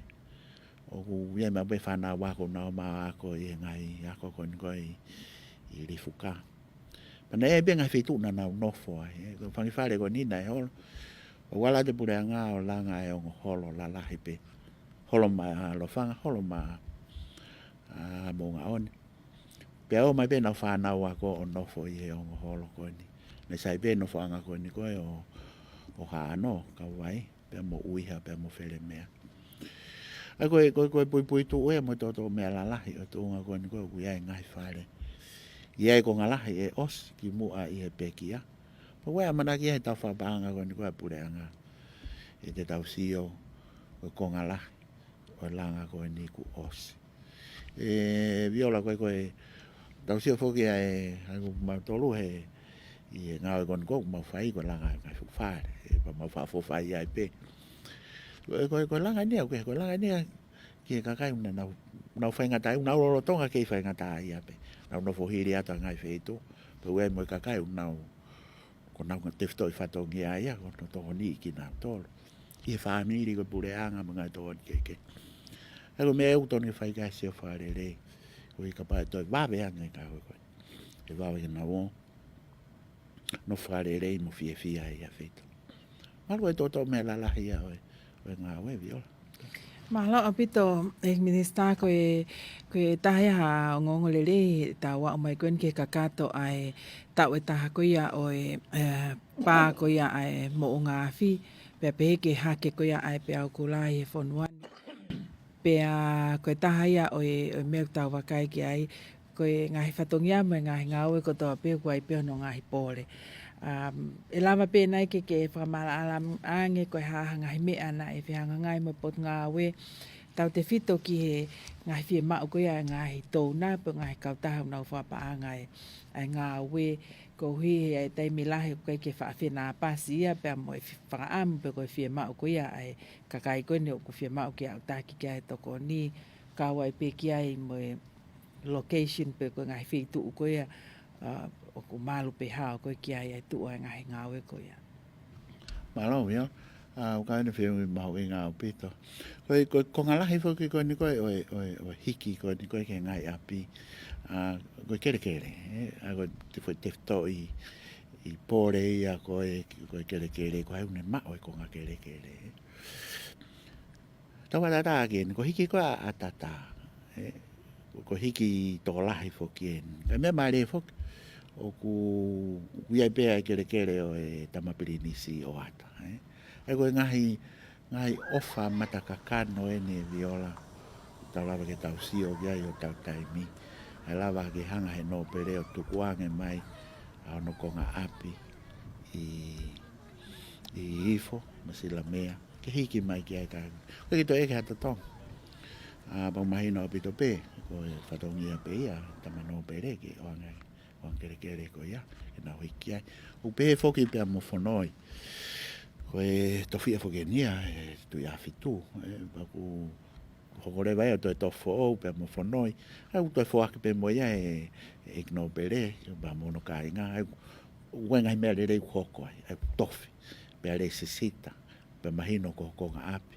ʻOku ʻi ai maʻu pē fānau ako, nau ō mai ʻo ako ʻi he ngaahi ako ko eni ko ē ʻi, ʻi Lifuka. Pea naʻe ʻi ai pē ngaahi feituʻu naʻa nau nofo ai, ē. Ko e fanga kiʻi fale ko eni naʻe holo. ʻOku ala atu e puleʻanga ʻo langa e ongo holo lalahi pē. Holo mai ʻa Lofanga, holo mai ʻa Moʻungaʻone. Pea ō mai pē ʻenau fānau ako ʻo nofo ʻi he ongo holo ko eni. Naʻe sai pē nofoʻanga ko eni ko ē ʻo, ʻo Haʻano, Kauvai, pea mo ʻUiha, pea mo Felemea. ʻA ia ko e, ko e, ko e puipuituʻu ia mo e toʻotoʻo meʻa lalahi ʻo e tuʻunga ko eni ko ē ʻoku ʻi ai e ngaahi fale. ʻI ai e konga lahi ʻe ʻosi ki muʻa ʻi he pekia. Pea ʻoku ʻamanaki ia ʻe he tau fakapaʻanga ko eni ko ē ʻa e puleʻanga, ʻe te tau sio ko e konga lahi ʻo e langa ko eni kuo ʻosi. ʻE Viola, ko e, ko e, tau sio foki ai, ʻa ia ko mautolu he, ʻi he ngāue ko eni ko ē ʻoku mau fai ko e langa e ngaahi fuʻu fale, ē, pea mau fakaʻofoʻofa ai pē. Ko e, ko e, ko e langa eni ia, ko e, ko e langa eni ia ki he kakai ʻoku nau, nau faingataʻaʻia, ʻoku nau lolotonga kei faingataʻaʻia pē. Nau nofo hili atu ʻa e ngaahi feituʻu, pea ʻoku ʻi ai mo e kakai ʻoku nau, ʻoku nau tefitoʻi fatongia ia, ʻoku nau tokoniʻi kinautolu. ʻI he fāmili, ko e puleʻanga mo e ngaahi tokoni kehekehe. ʻA ia ko e meʻa ʻoku totonu ke fai ki ai e sio fakalelei. Koeʻuhi kapau ʻe toe vave ange ka ko e, ko e, ʻe vave ke nau ō. Nofo fakalelei mo fiefia ʻi he feituʻu. Mahalo ko e toʻotoʻo meʻa lalahi ia ʻo e, ʻo e ngāue, Viola. Mālō ʻaupito, ʻEiki Minisitā, ko e, ko e taha ia ha ongoongo lelei ʻetau aʻu mai ko eni ki he kakato ʻa e taʻu ʻe taha ko ia ʻo e, ē, pā ko ia ʻa e moʻunga afi, pea pehē ki he hake ko ia ʻa e peau kula ʻi he fonua ni. Pea ko e taha ia ʻo e, ʻo e meʻa ʻoku tau vakai ki ai, ko e ngaahi fatongia mo e ngaahi ngāue kotoa pē ʻoku ʻi ai pē hono ngaahi pole. Um, ʻe lava pē nai ke, ke fakamaʻalaʻala ange ko e hā ha ngaahi meʻa naʻe fehangahangai mo e Potungāue, tautefito ki he ngaahi fiemaʻu ko ia ʻa e ngaahi touna pe ngaahi kautaha ʻoku nau fakapaʻanga e, ʻa e ngāue, koeʻuhi he ʻi ai e taimi lahi ʻoku ʻikai ke faʻa fenāpasi ia pea mo e fi-, fakaʻamu pe ko e fiemaʻu ko ia ʻa e kakai ko eni ʻoku fiemaʻu ke aʻutaki ki ai e tokoni, kau ai pē ki ai mo e location pe ko e ngaahi feituʻu ko ia, ā, ʻoku malu pē hao ko ē ki ai ʻa e tuʻu ʻa e ngaahi ngāue ko ia. Mālō, Viola. ʻA, ʻoku ʻi ai e fehuʻi mahuʻinga ʻaupito. Ko e, ko e konga lahi foki ko eni ko ē ʻo e, ʻo e, ʻo e hiki ko eni ko ē ki he ngaahi ʻapi. ʻA, ko e kelekele, ē? ʻA, ko e te fo-, tefitoʻi, ʻi pole ia ko e, ko e kelekele, ko hai ʻoku ne maʻu e konga kelekele, ē? Tau ʻatā ki heni, ko e hiki ko ē ʻa ʻAtata, ē, ko e hiki tokolahi foki eni. Ka ko e meʻa mālie foki, ʻoku, ʻoku ʻi ai pē ʻa e kelekele ʻo e Tama Pilinisi ʻo ʻAta, ē. ʻA ia ko e ngaahi, ngaahi ʻofa matakakano eni, Viola, tau lava ke tau sio ki ai ʻi hotau taimi. ʻE lava ke hanga ʻe he nōpele ʻo tukuange mai ʻa hono konga ʻapi ʻi, ʻi Hihifo, Masilamea, ke hiki mai ki ai ka, ʻoku ʻikai ke toe ʻeke ha totongi. ʻA, pea ʻoku mahino ʻaupito pē, ko e fatongia pē ia ʻa e tama nōpele ke ʻoange, ʻoange kelekele ko ia, ke nau hiki ai. ʻOku pehē foki pea mo Fonoi. Ko e tofiʻa foki eni ia ʻa e Tuʻiʻāfitu, ē, pea ʻoku hoko leva ia ʻo toe tofu foʻou pea mo fonoi. ʻA ia ʻoku toe foaki pē mo ia ʻe, ʻe ʻEiki Nōpele, pea mo hono kāinga, ʻa ia ʻoku ʻi ai e ngaahi meʻa lelei ʻoku hoko ai, ʻa ia ʻoku tofi, pea lēsisita, pea mahino ko e konga ʻapi,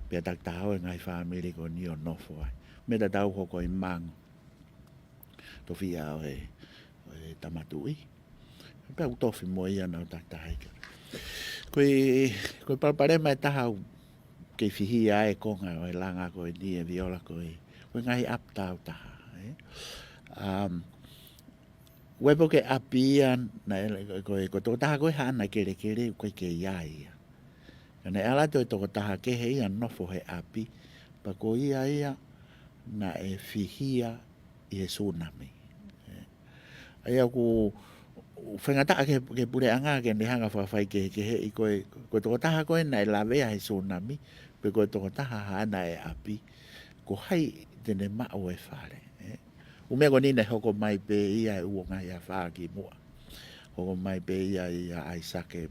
pea takitaha ʻa e ngaahi fāmili ko eni ʻo nofo ai. Meʻa tatau hoko ʻi Mango, tofiʻa ʻo e, ʻo e Tama Tuʻi. Pea ʻoku tofi mo ia ʻo nau takitaha hiki. Ko e, ko e palopalema ʻe taha ʻoku kei fihia ai e konga ʻo e langa ko eni ʻe Viola ko e, ko e ngaahi ʻapi tāutaha, ē. Um, ʻoku ʻi ai pē ʻa e ʻapi ia naʻe, ko e, ko e tokotaha ko ē haʻana kelekele ʻoku ʻikai ke ʻi ai ia. Ka naʻe ʻalu atu e tokotaha kehe ia ʻo nofo he ʻapi, pea ko ia ia naʻe fihia ʻi he sūnami. ʻA ia ʻoku faingataʻa ki he, ki he puleʻanga ke ne hanga ʻo fakafaikehekeheʻi ko e, ko e tokotaha ko ē naʻe lavea he sūnami, pe ko e tokotaha haʻana e ʻapi, ko hai te ne maʻu e fale, ē. ʻA e meʻa ko eni naʻe hoko mai pē ia ʻi he ua ngeau fā kimuʻa. Hoko mai pē ia ʻia ʻAisake.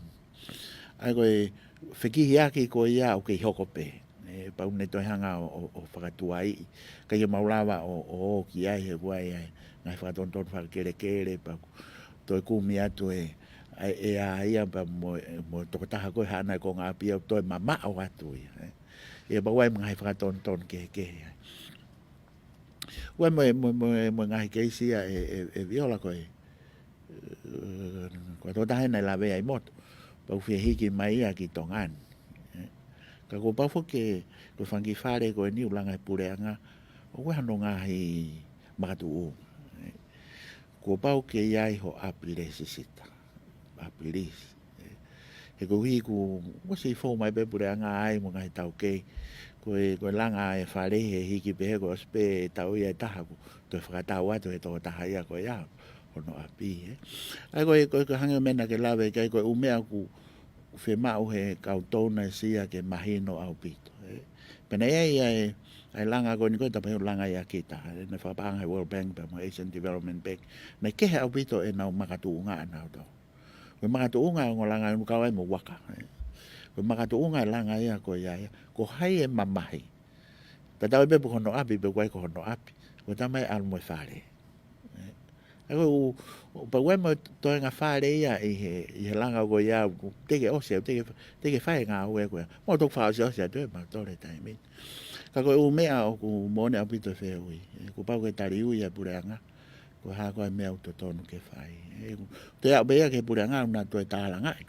ʻA ia ko e fekihiaki ko ia ʻoku kei hoko pē. Ē, pau ne toe hanga ʻo, ʻo, ʻo fakatuaiʻi. ʻIkai ke mau lava ʻo, ʻo, ʻo ki ai he ʻoku ʻi ai e ngaahi fakatonutonu fakakelekele, pea toe kumi atu e, ʻa e, ʻa ia pea mo, mo e tokotaha ko ē haʻana e konga ʻapi ia ʻoku toe mamaʻo atu ia, ē. ʻA ia pea ʻoku ʻi ai mo e ngaahi fakatonutonu kehekehe ai. ʻOku ʻi ai mo e, mo e, mo e, mo e ngaahi keisi ia ʻe, ʻe, ʻe Viola ko e, ē, ko e tokotaha naʻe lavea ʻi motu, pea ʻoku fie hiki mai ia ki Tonga ni. Ē. Ka kuo pau foki ke, ko e fanga kiʻi fale ko eni ʻoku langa ʻe he puleʻanga, ʻoku ʻi ai hano ngaahi makatuʻunga. Ē. Kuo pau ke ʻi ai ho ʻapi lēsisita, ʻapi lisi. Ē. He koeʻuhi kuo ʻosi fou mai pē puleʻanga ai mo e ngaahi taukei. Ko e, ko e langa e fale he hiki pē he kuo ʻosi pē tau ia ʻe taha kuo toe fakatau atu he tokotaha ia ko ia hono ʻapi, ē. ʻA ia ko e, ko e, ko e hangē ko e meʻa naʻa ke lave ki ai, ko e ʻū meʻa ʻoku fiemaʻu he kau donors ia ke mahino ʻaupito, ē. Pea naʻe ʻi ai ʻa e, ʻa e langa ko eni ko e tapu he langa ʻia kita, ē, naʻe fakapaʻanga he World Bank pea mo e Asian Development Bank. Naʻe kehe ʻaupito ʻenau makatuʻunga ʻanautolu. Ko e makatuʻunga ʻo e ongo langa ʻoku kau ai mo Waka, ē. Ko e makatuʻunga e langa ia ko ia ia, ko hai e mamahi. Tatau ai pē pe ko hono ʻapi, pe ʻoku ʻikai ko hono ʻapi. Ko e tama ia ʻalu mo e fale. Ē. ʻA ia ko e ʻū, ʻū, pea ʻoku ʻi ai mo e toenga fale ia ʻi he, ʻi he langa ko ia, ʻoku teʻeki ʻosi, ʻoku teʻeki, teʻeki fai e ngāue ko ia. Mo toki fakaʻosiʻosi atu ē, mo tole taimi. Ka ko e ʻū meʻa ʻoku moʻoni ʻaupito e fehuʻi. Ē, kuo pau ke tali ui ʻe he puleʻanga ko e hā koā e meʻa ʻoku totonu ke fai. Ē, ʻoku toe aʻu pē ia ki he puleʻanga ʻoku na toe tālangaʻi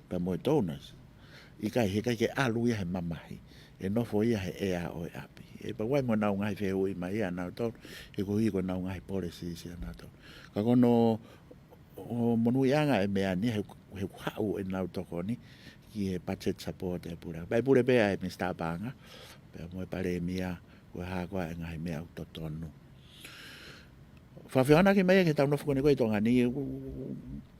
pea mo e donors. ʻIkai, he ʻikai ke ʻalu ia he mamahi. ʻE nofo ia he ʻea ʻo e ʻapi. Ē, pea ʻoku ʻi ai mo ʻenau ngaahi fehuʻi mai ia ʻanautolu, he koeʻuhi ko ʻenau ngaahi policies ia ʻanautolu. Ka ko hono, ʻo monūʻiaʻanga e meʻa ni, he, he ʻoku haʻu ʻenau tokoni ki he budget support ʻa e puleʻanga. Pea ʻe pule pē ʻa e Minisitā Paʻanga, pea mo e Palēmia, ko e hā koā e ngaahi meʻa ʻoku totonu. Fakafehoanaki mai ki heʻetau nofo ko eni ko ē ʻi Tonga ni, ʻoku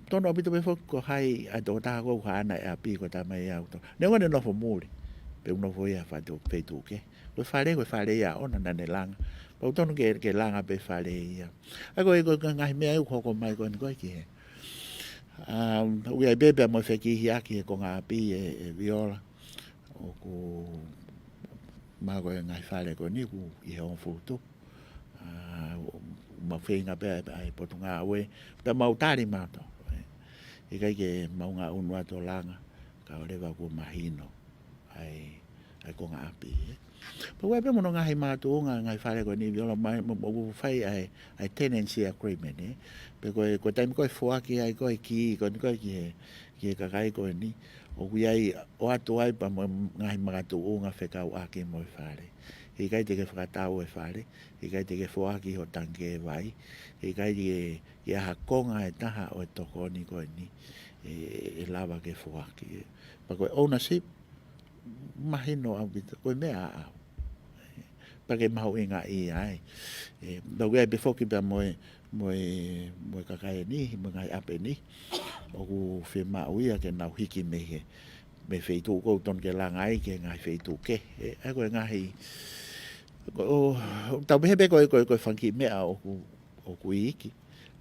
totonu ʻaupito pē foki ko hai ʻa e tokotaha ko ē ʻoku haʻana e ʻapi, ko e tama ia ʻoku to-, neongo ʻene nofo muli, pe ʻoku nofo ia he feituʻu, feituʻu kehe. Ko e fale, ko e fale ia ʻoʻona naʻa ne langa. Pea ʻoku totonu ke, ke langa pē fale ia. ʻA ia ko e, ko e ngaahi meʻa ʻoku hoko mai ko eni ko ē ki he, um, ʻoku ʻi ai pē pea mo e fekihiaki he konga ʻapi ʻe, ʻe Viola. ʻOku mahalo ko e ngaahi fale ko eni ʻoku ʻi he hongofulu tupu. ʻA, ʻoku mau feinga pē ʻa e, ʻa e Potungāue, pea mau tali mautolu, ē. ʻIkai ke mau ngaʻunu atu ʻo langa, kae ʻoua leva kuo mahino ʻa e, ʻa e konga ʻapi, ē. Pea ʻoku ʻi ai pē mo hono ngaahi makatuʻunga, ngaahi fale ko eni Viola, mai, mo, mo, ʻoku fai ʻa e, ʻa e tenancy agreement, ē. Pea ko e, ko e taimi ko ē ʻe foaki ai ko ē e kī ko eni ko ē ki he, ki he kakai ko eni, ʻoku ʻi ai, ʻoatu ai pea mo e ngaahi makatuʻunga fekauʻaki mo e fale. He ʻikai te ke fakatau e fale, he ʻikai te ke foaki ho tangikē vai, he ʻikai ke, ke ʻi ai ha konga ʻe taha ʻo e tokoni ko eni ʻe, ʻe lava ke foaki. Pea ko e ownership, mahino ʻaupito, ko e meʻa ʻaʻau. Pea ke mahuʻingaʻia ai. Ē, pea ʻoku ʻi ai pē foki pea mo e, mo e, mo e kakai ʻe niʻihi, mo e ngaahi ʻapi ʻe niʻihi, ʻoku fiemaʻu ia ke nau hiki mei he, mei he feituʻu ʻoku totonu ke langa ai ki he ngaahi feituʻu kehe. Ē, ʻa ia ko e ngaahi, ʻo, ʻo, tau pehē pē ko e, ko e, ko e fanga kiʻi meʻa ʻoku, ʻoku iiki.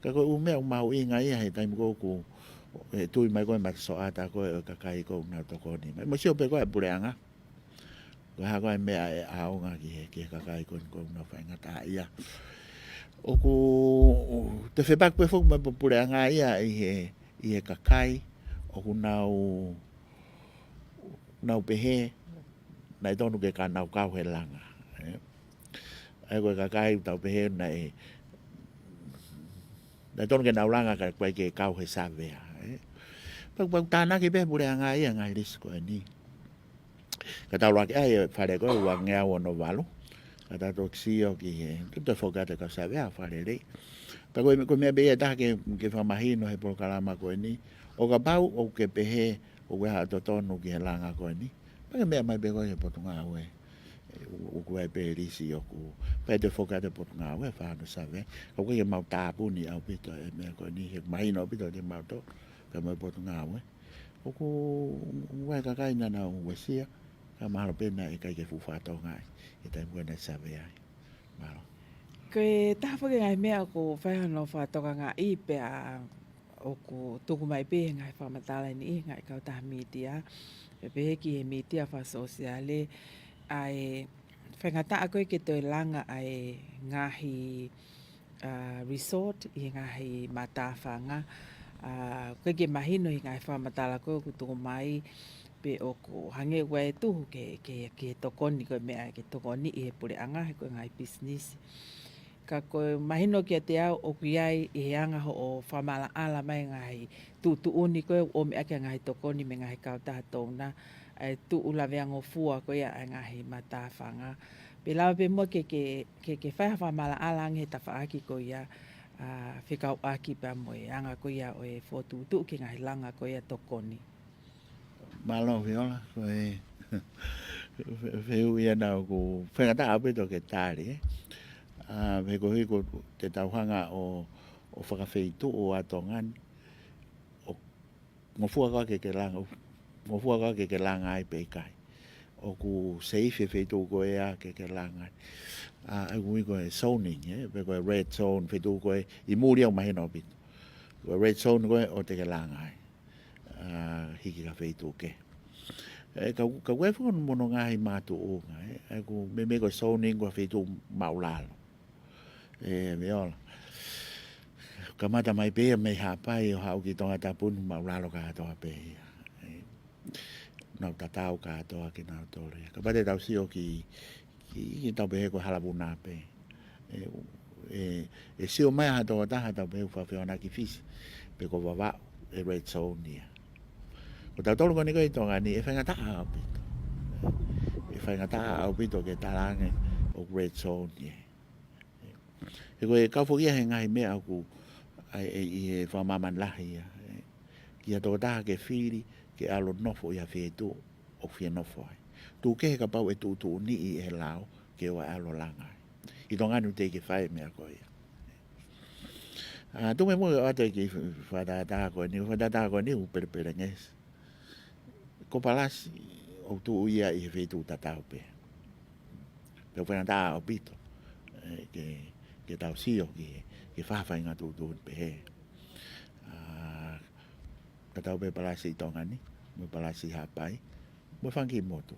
Ka ko e ʻū meʻa ʻoku mahuʻinga ia he taimi ko ē ʻoku, ʻE tui mai ko ē matasoʻata ko ē ʻo e kakai ko ē ʻoku nau tokoni mai. Mo sio pē ko ē ʻa e puleʻanga. Ko e hā ko ē meʻa ʻe ʻaonga ki he, ki he kakai ko ē ʻoku nau faingataʻaʻia. ʻOku te fepaki pē foki mo e puleʻanga ia ʻi he, ʻi he kakai ʻoku nau, nau pehē, naʻe tonu ke ka nau kau he langa. ʻE. ʻA ia ko e kakai ʻoku tau pehē naʻe, naʻe tonu ke nau langa ka ʻoku ʻikai ke kau he savea. ʻE. Pea, pea tānaki pē puleʻanga ia ngaahi lisi ko eni. Ka tau lava ke ʻai e fale ko ē ua ngeau ono valu. Ka tau toki sio ki he, te te foki atu e kau savea fale lei. Pea ko e, ko e meʻa pē ia ʻe taha ke, ke fakamahino he polokalama ko eni. ʻO kapau ʻoku ke pehē ʻoku ʻi ai ha totonu ki he langa ko eni, pea ke meʻa mai pē koe ki he Potungāue. ʻE, ʻoku, ʻoku ʻi ai pē lisi ʻoku, pea te foki atu e Potungāue, fai hono savea. Ka ʻoku ʻikai ke mau tāpuni ʻaupito e meʻa ko eni, he mahino ʻaupito kiate kimautolu, pea mo e Potungāue. ʻOku, ʻoku ʻi ai e kakai naʻa nau uesia, ka mahalo pē naʻe ʻikai ke fuʻu fakatokangaʻi e taimi ko ē naʻe savea ai. Mālō. Ko e taha foki e ngaahi meʻa ʻoku fai hono fakatokangaʻi pea ʻoku tuku mai pē he ngaahi fakamatala ʻe niʻihi he ngaahi kautaha mītia, pea pehē ki he mītia fakasōsiale, ʻa e faingataʻa ko ē ke toe langa ʻa e ngaahi, ʻa, resort ʻi he ngaahi matāfanga. ʻA, ʻoku ʻikai ke mahino he ngaahi fakamatala ko ē ʻoku tuku mai pe ʻoku hangē ʻoku ʻi ai e tuhu ke, ke, ke tokoni ko e meʻa ke tokoniʻi he puleʻanga he ko e ngaahi pisinisi. Ka ʻoku mahino kiate au ʻoku ʻi ai ʻi he anga hoʻo fakamaʻalaʻala mai e ngaahi tuʻutuʻuni ko ē ʻoku ʻomi ʻaki e ngaahi tokoni mei he ngaahi kautaha donor, ʻa e tuʻu laveangofua ko ia ʻa e ngaahi matāfanga. Pea lava pē muʻa ke, ke, ke, ke fai ha fakamaʻalaʻala ange he tafaʻaki ko ia, ʻa, fekauʻaki pea mo e anga ko ia ʻo e fokotuʻutuʻu ki he ngaahi langa ko ia tokoni. Mālō Viola, ko e fe-, fehuʻi ia naʻa ʻoku faingataʻa ʻaupito ke tali, ē. ʻA, he koeʻuhi ko ʻetau hanga ʻo, ʻo fakafeituʻu ʻa Tonga ni, ʻoku ngofua koā ke ke langa, ngofua koā ke ke langa ai pe ʻikai. ʻOku seifi e feituʻu ko ē ke ke langa ai. ʻA, ʻoku ui ko e zoning, ē, pe ko e red zone, feituʻu ko ē ʻi muli ʻoku mahino ʻaupito. Ko e red zone ko ē ʻoku te ke langa ai. ʻA, hiki ki ha feituʻu kehe. ʻE, ka, ka ʻoku ʻi ai foki mo hono ngaahi makatuʻunga, ē. ʻA ia ʻoku meimei ko e zoning ko e feituʻu māʻulalo. ʻE, Viola. Kamata mai pē ia mei Haʻapai ʻo haʻu ki Tongatapu ni māʻulalo kātoa pē ia. ʻE, nau tatau kātoa kinautolu ia. Kapau te tau sio ki, ki, ki tau pehē ko Halavuna pē. ʻE, ʻe, ʻe sio mai ha tokotaha tau pehē ʻoku fakafehoanaki Fisi, pe ko Vavaʻu, ʻe red zone ia. Ko tautolu ko eni ko ē ʻi Tonga ni, ʻe faingataʻa ʻaupito. ʻE faingataʻa ʻaupito ke talaange ʻoku red zone ia. He ko e kau foki ia he ngaahi meʻa ʻoku ʻi ai, ʻi he fakamāmani lahi ia. Ki ha tokotaha ke fili ke ʻalu ʻo nofo ʻi ha feituʻu ʻoku fie nofo ai. Tuku kehe kapau ʻe tuʻutuʻuniʻi ʻe he lao ke ʻoua ʻe ʻalu ʻo langa ai. ʻI Tonga ni ʻoku teʻeki ke fai e meʻa ko ia. ʻA, tuku muʻa ke ʻoatu e kiʻi fakatātā ko eni, fakatātā ko eni ʻoku pelepelengesi. Ko Palasi ʻoku tuʻu ia ʻi he feituʻu tatau pē. Pea ʻoku faingataʻa ʻaupito, ē, ke, ke tau sio ki he, ki he faʻahinga tuʻutuʻuni pehē. ʻA, tatau pē Palasi ʻi Tonga ni, mo Palasi ʻi Haʻapai, mo e fanga kiʻi motu.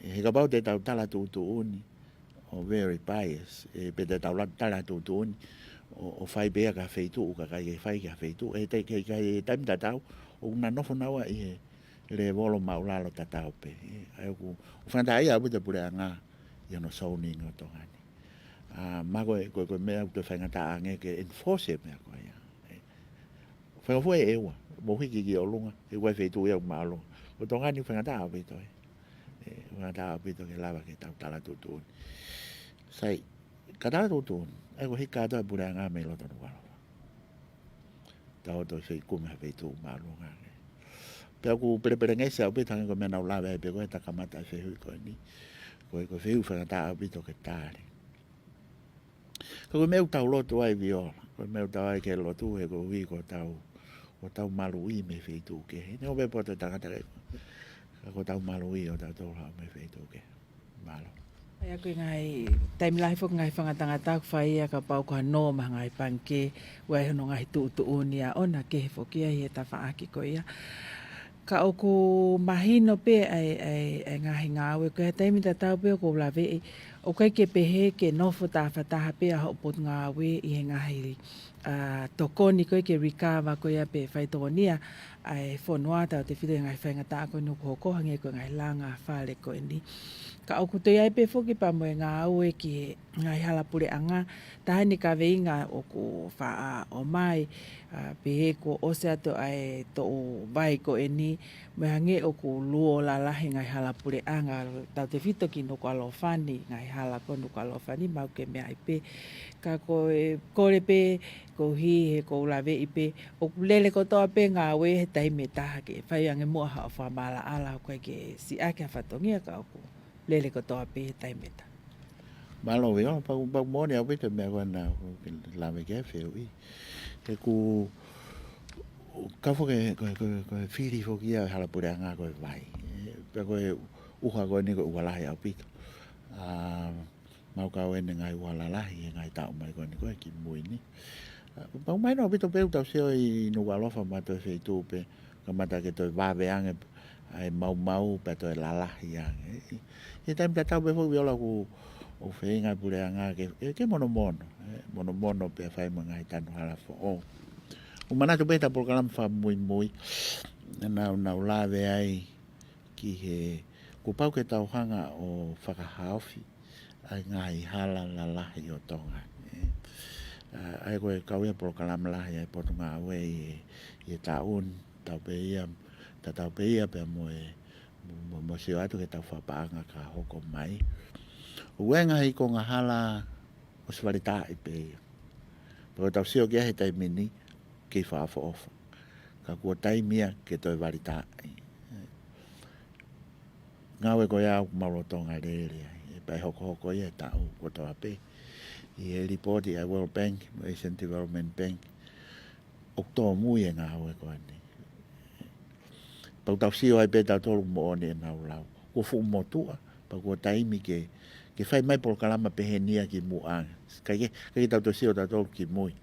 He kapau te tau tala tuʻutuʻuni ʻo very bias, ʻe, pe te tau la-, tala tuʻutuʻuni ʻo, ʻo fai pē ia ki ha feituʻu, ka ʻikai ke fai ki ha feituʻu, ʻe, te, ke, ke, taimi tatau, ʻoku na nofo naua ʻi he lēvolo māʻulalo tatau pē. ʻE, ʻa ia ʻoku, ʻoku faingataʻaʻia ʻaupito e puleʻanga ʻi hono zoning ʻo Tonga ni. ʻA, mahalo ko e, ko e, ko e meʻa ʻoku toe faingataʻa ange ke enforce e meʻa ko ia. ʻE, faingofua e ʻEua, mou hiki ki ʻolunga, he ʻoku ʻi ai e feituʻu ia ʻoku māʻolunga. Ko Tonga ni ʻoku faingataʻa ʻaupito, ē. ʻE, ʻoku faingataʻa ʻaupito ke lava ke tau tala tuʻutuʻuni. Sai, ka tala tuʻutuʻuni, ʻa ia ʻoku hiki kātoa e puleʻanga mei loto Nukuʻalofa. Tau ō ʻo toe fekumi ha feituʻu māʻolunga ange. Pea ʻoku pelepelengesi ʻaupito hangē ko e meʻa naʻa ku lave ai pē ko ē he kamata e fehuʻi ko eni. Ko e, ko e fehuʻi faingataʻa ʻaupito ke tali. Ka ko e meʻa ʻoku tau lotu ai Viola, ko e meʻa ʻoku tau ʻai ke lotu he koeʻuhi ko ʻetau, ko ʻetau maluʻi mei he feituʻu kehe. Neongo pē ʻoku poto e tangata kehe, ka ko ʻetau maluʻi ʻo tautolu haʻu mei he feituʻu kehe. Mālō. ʻIa, ko e ngaahi taimi lahi foki ngaahi fanga tangata ʻoku fai ia kapau ko ha nō mei he ngaahi pangikē, ʻoku ʻi ai hono ngaahi tuʻutuʻuni ʻaʻana kehe foki ia ʻi he tafaʻaki ko ia. Ka ʻoku mahino pē ʻa e, ʻa e, ʻa e ngaahi ngāue, ko e taimi tatau pē ʻoku ou laveʻi, ʻoku ʻikai ke pehē ke nofo tāfataha pē ʻa hoʻo potungāue ʻi he ngaahi, ʻa, tokoni ko ē ke recover ko ia pe faitokonia ʻa e fonua, tautefito ʻi he ngaahi faingataʻa ko eni ʻoku hoko, hangē ko e ngaahi langa fale ko eni. Ka ʻoku toe ʻi ai pē foki pea mo e ngāue ki he ngaahi hala puleʻanga, taha eni e kaveinga ʻoku faʻa ʻomai, ʻa, pehē kuo ʻosi atu ʻa e toʻu vai ko eni, mo e hangē ʻoku luo lalahi ngaahi hala puleʻanga, tautefito ki Nukuʻalofa ni, ngaahi hala ko Nukuʻalofa ni, mau ke meaʻi pē. Ka ko e kole pē koeʻuhi he ʻoku ou laveʻi pē, ʻoku lele kotoa pē ngāue he taimi ʻe taha ke fai ange muʻa haʻo fakamaʻalaʻala, ʻoku ʻikai ke siʻaki ha fatongia ka ʻoku lele kotoa pē he taimi ʻe taha. Mālō Viola, pau, pau moʻoni ʻaupito e meʻa ko ena ʻoku ke lave ki ai, fehuʻi. He ʻoku, ka foki ko e, ko e, ko e fili foki ia ʻa e hala puleʻanga ko e vai. ʻE, pea ko e ʻuha ko eni ko e ʻuha lahi ʻaupito. ʻA, mau kau eni ngaahi ʻuha lalahi he ngaahi taʻu mai ko eni ko ē kimui ni. ʻA, pau mahino ʻaupito pē ʻoku tau sio ʻi Nukuʻalofa mo e toe feituʻu pē, kamata ke toe vave ange ʻa e maumau pea toe lalahi ange. ʻI, ʻi he taimi tatau pē foki Viola ʻoku, ʻoku feinga e puleʻanga ke, ke, ke monomono, ʻe, monomono pea fai mo e ngaahi tanu hala foʻou. ʻOku ou manatu pē he polokalama fakamuimui, naʻa nau, nau lave ai ki he, kuo pau ke tau hanga ʻo fakahaofi ʻa e ngaahi hala lalahi ʻo Tonga, ʻe. ʻA, ʻa ia ko e kau ia polokalama lahi ʻa e Potungāue ʻi he, ʻi he taʻu ni, tatau pē ia, tatau pē ia pea mo e, mo, mo, mo sio atu ki he taʻu fakapaʻanga ka hoko mai. ʻOku ʻi ai e ngaahi konga hala ʻosi valitaʻi pē ia. Pea ʻoku tau sio ki ai he taimi ni, kei fakaʻofoʻofa. Ka kuo taimi ia ke toe valitaʻi. Ngāue ko ia ʻoku mau lolotonga lele ai, ʻe, pea ʻe hokohoko ia he taʻu kotoa pē. ʻI he lipooti ʻa e World Bank, mo e Asian Development Bank, ʻoku tōmui e ngāue ko eni. Pea ʻoku tau sio ai pē tautolu moʻoni ʻenau lau. Kuo fuʻu motuʻa, pea kuo taimi ke, ke fai mai polokalama pehē ni ia kimuʻa. ʻIkai ke, ʻikai ke tau toe sio tautolu kimui.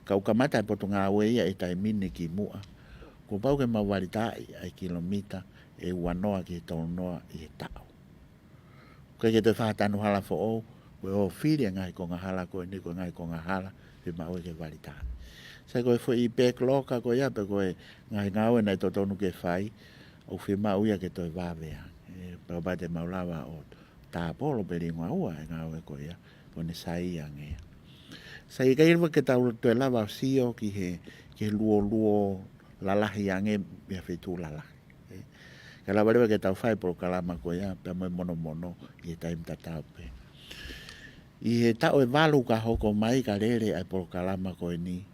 Ka ʻoku kamata e Potungāue ia he taimi ni kimuʻa. Kuo pau ke mau valitaʻi ʻa e kilomita ʻe uanoa ki he tolunoa ʻi he taʻu. ʻOku ʻikai ke toe fai ha tanu hala foʻou, ko e ō fili e ngaahi konga hala ko eni, ko e ngaahi konga hala, fiemaʻu ia ke valitaʻi. Sai, ko e foʻi backlog ko ia, pe ko e ngaahi ngāue naʻe totonu ke fai, ʻoku fiemaʻu ia ke toe vave ange. ʻE, pea kapau te mau lava ʻo tāpolo pe liunga ua e ngāue ko ia, ko ʻene sai ange. Sai, ʻikai leva ke tau toe lava ʻo sio ki he, ki he luoluo lalahi ange mei ha feituʻu lalahi. ʻE, ka lava leva ke tau fai polokalama ko ia, pea mo e monomono ʻi he taimi tatau pē. ʻI he taʻu ʻe valu ka hoko mai ka lele ʻa e polokalama ko eni,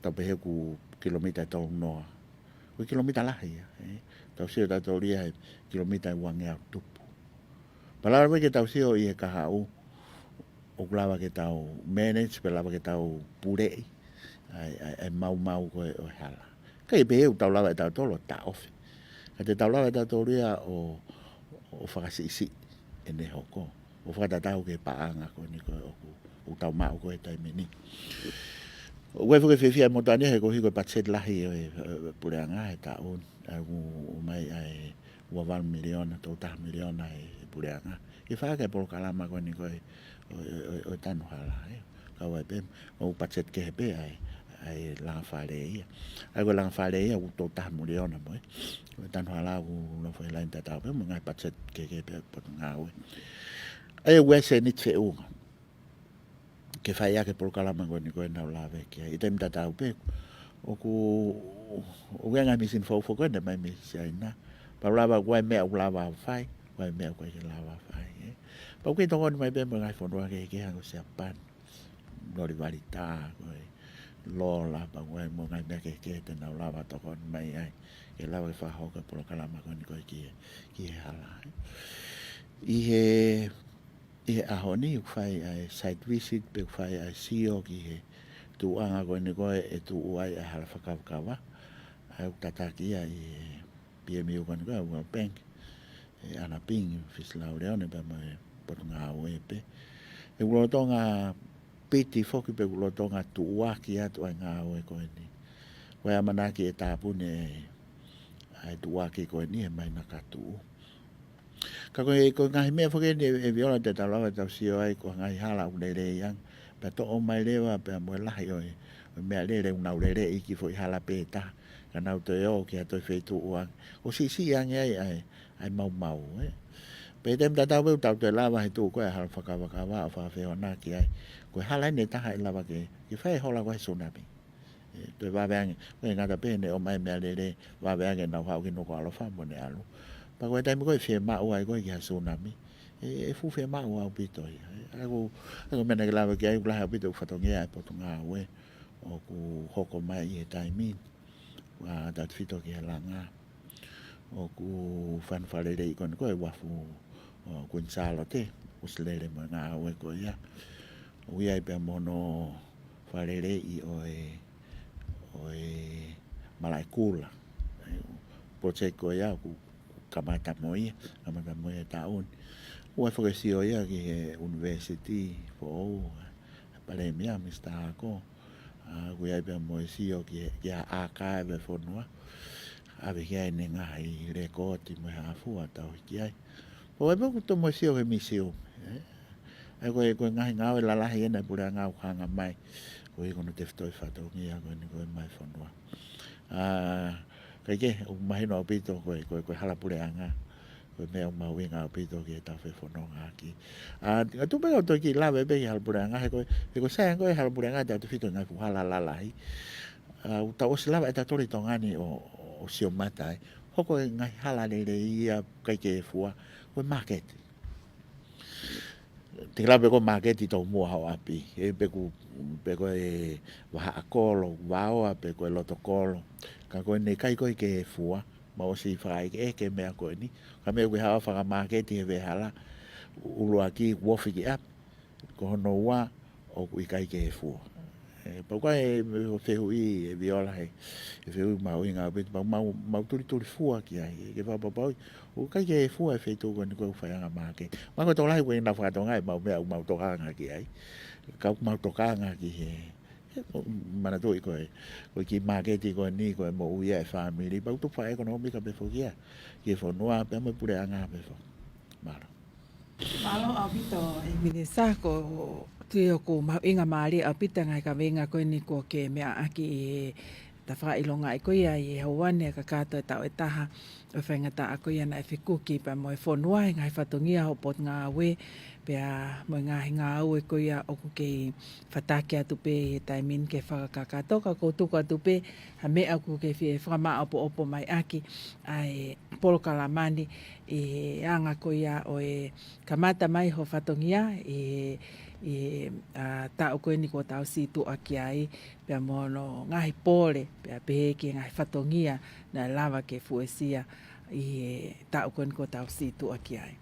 tau pehē ʻoku kilomita ʻe tolunoa. Ko e kilomita lahi ia, ʻe. Tau sio tautolu ia he kilomita ʻe uangeau tupu. Pea lava leva ke tau sio ʻi he kahaʻu, ʻoku lava ke tau manage, pe lava ke tau puleʻi ʻa e, ʻa e, ʻa e maumau ko ē ʻo e hala. ʻIkai pē ʻoku tau lava ʻe tautolu ʻo taʻofi. Ka te tau lava ʻe tautolu ia ʻo, ʻo fakasiʻisiʻi ʻene hoko. ʻO fakatatau ki he paʻanga ko eni ko ē ʻoku, ʻoku tau maʻu ko ē he taimi ni. ʻOku ʻi ai foki e fiefia ʻa e motuʻa ni he koeʻuhi ko e patiseti lahi ʻo e, ʻo e puleʻanga he taʻu ni. ʻA ia ʻoku ʻomai ʻa e ua valu miliona, tolu taha miliona ʻe he puleʻanga ke fai ʻaki e polokalama ko eni ko ē ʻo, ʻo, ʻo, ʻo e tanu hala, ʻe. Kau ai pē, ʻoku patiseti kehe pē ʻa e, ʻa e langa fale ia. ʻA ia ko e langa fale ia ʻoku tolu taha miliona mo e, ʻo e tanu hala ʻoku nofo he laine tatau pē mo e ngaahi patiseti kehekehe pē ʻa e Potungāue. ʻA ia ʻoku ʻi ai e sēniti feʻunga ke fai ʻaki e polokalama ko eni ko ē naʻa ku lave ki ai. ʻI he taimi tatau pē, ʻoku, ʻoku ʻi ai e ngaahi mīsini foʻou foki ko ē naʻe ʻomai mei Siaina. Pea ʻoku lava, ʻoku ʻi ai e meʻa ʻoku lava ʻo fai, ʻoku ʻi ai e meʻa ʻoku ʻikai ke lava ʻo fai, ʻe. Pea ʻoku kei tokoni mai pē mo e ngaahi fonua kehekehe hangē ko Siapani, loli valitā, ko e lola, pea ʻoku ʻi ai mo e ngaahi meʻa kehekehe te nau lava tokoni mai ai ke lava ke fakahoko e polokalama ko eni ko ē ki he, ki he hala, ʻe. ʻI he ʻI he ʻaho ni ʻoku fai ʻa e site visit pe ʻoku fai ʻa e sio ki he tuʻuʻanga ko eni ko ē ʻe tuʻu ai ʻa e hala fakakavakava. ʻA ia ʻoku tataki ia ʻi he P M U ko eni ko ē, World Bank, ʻe Ana Ping, Fisilau Leone, pea mo e Potungāue pē. ʻOku lolotonga piti foki pē, ʻoku lolotonga tuʻuaki atu ʻa e ngāue ko eni. Ko e ʻamanaki ʻe tāpuni ʻa e tuʻuaki ko eni he māhina ka tuʻu. Ka ko e, ko e ngaahi meʻa foki eni ʻe, ʻe Viola te tau lava tau sio ai ko e ngaahi hala ʻoku lelei ange. Pea toʻo mai leva pea mo e lahi ʻo e, ʻo e meʻalele ʻoku nau lele ʻi he kiʻi foʻi hala pē taha. Ka nau toe ō ki ha toe feituʻu ange. ʻO siʻisiʻi ange ai ʻa e, ʻa e maumau, ē. Pea taimi tatau pē ʻoku tau toe lava he tuʻu ko ē ʻa e hala fakakavakava ʻo fakafehoanaki ai. Ko e hala eni ʻe taha ʻe lava ke, ke fai e hola ko ē he sunami. ʻE, toe vave ange, ʻoku ʻikai ngata pē heʻene ʻomai e meʻalele, vave ange ʻenau haʻu ki Nukuʻalofa mo ne ʻalu. Pea ko e taimi ko ē ʻe fiemaʻu ai ko ē ki ha sunami. ʻE, ʻe fuʻu fiemaʻu ʻaupito ia. ʻE, ʻa ia ko, ʻa ia ko e meʻa naʻa ke lave ki ai ʻoku lahi ʻaupito ʻoku fatongia ʻa e Potungāue ʻoku hoko mai ʻi he taimi ni. ʻA, tautefito ki he langa. ʻOku fai ʻa e fakalelei ko eni ko e uafu ʻo Kuini Sālote, ʻoku ʻosi lele mo e ngāue ko ia. ʻOku ʻi ai pea mo hono fakaleleiʻi ʻo e, ʻo e malaʻe kula. ʻA e project ko ia ʻoku kamata mo ia, kamata mo ia he taʻu ni. ʻOku ʻi ai foki e sio ia ki he ʻunivēsiti foʻou, ʻa e Palēmia, Misitā Ako. ʻA, ʻoku ʻi ai pea mo e sio ki he, ki he ʻākaivi ʻa e fonua. ʻAve ki ai ʻene ngaahi lekooti mo e hā fua tau hiki ai. ʻOku ʻi ai pē ʻoku tau mo e sio ki he misiume, ē? ʻA ia ko e, ko e ngaahi ngāue lalahi ena ʻa e puleʻanga ʻoku hanga mai. Koeʻuhi ko hono tefitoʻi fatongia ko eni ko ē maʻa e fonua. ʻA, kae kehe, ʻoku mahino ʻaupito ko e, ko e, ko e hala puleʻanga. Ko e meʻa ʻoku mahuʻinga ʻaupito ki heʻetau fefonongaʻaki. ʻA, ʻa tuʻu pē ʻo toe kiʻi lave pē ki he hala puleʻanga, he ko e, he ko e sai ange ko e hala puleʻanga tautefito ki he ngaahi fuʻu hala lalahi. ʻA, ʻoku tau ʻosi lava ʻe tautolu ʻi Tonga ni ʻo, ʻo sio mata ai. Hoko e ngaahi hala lelei ia ʻikai ke fua, ko e māketi. Te ke lava pē ko e māketi ʻi tomuʻa ho ʻapi. ʻE pe ʻoku, pe ko e vahaʻa kolo, vaoa, pe ko e loto kolo. Ka ko eni ʻikai ko ē ke fua, mou ʻosi fakaʻekeʻeke e meʻa ko eni. Ka meʻa ʻoku ke haʻu ʻo fakamāketi he veʻehala, ʻuluaki, ofi ki ʻapi. Ko hono ua, ʻoku ʻikai ke fua. ʻE, pau ko e, ʻe fehuʻi, ʻe Viola he, ʻe fehuʻi mahuʻinga ʻaupito, pea mau, mau tulituli fua ki ai, ke fakapapauʻi ʻoku ʻikai ke fua e feituʻu ko eni ko e faiʻanga māketi. Mahalo ko e tokolahi ko ē ʻenau fakatonga ʻemau meʻa ʻoku mau tokanga ki ai. Ka ʻoku mau tokanga ki he, he ko, manatuʻi ko e, ko e kiʻi māketi ko eni ko e moʻui ʻa e fāmili. Pea ʻoku tupu fakaʻekonōmika pē foki ia ki he fonua pea mo e puleʻanga pē foki. Mālō. Mālō ʻaupito ʻe Minisitā, ʻoku ou tui ʻoku mahuʻinga mālie ʻaupito e ngaahi kaveinga ko eni kuo ke meʻa ʻaki ʻi he ta fakaʻilongaʻi ko ia ʻi he houa ni ʻa e kakato e taʻu ʻe taha ʻo e faingataʻa ko ia naʻe fekuki pea mo e fonua he ngaahi fatongia ho potungāue pea mo e ngaahi ngāue ko ia ʻoku kei fataki atu pē ʻi he taimi ni ke fakakakato, ka ʻoku ou tuku atu pē ha meʻa ʻoku ke fie fakamāʻopoʻopo mai ʻaki ʻa e polokalama ni ʻi he anga ko ia ʻo e kamata mai ho fatongia ʻi he, ʻi he, ʻa, taʻu ko eni kuo tau situʻaki ai, pea mo hono ngaahi pole, pea pehē ki he ngaahi fatongia naʻe lava ke fuesia ʻi he taʻu ko eni kuo tau situʻaki ai.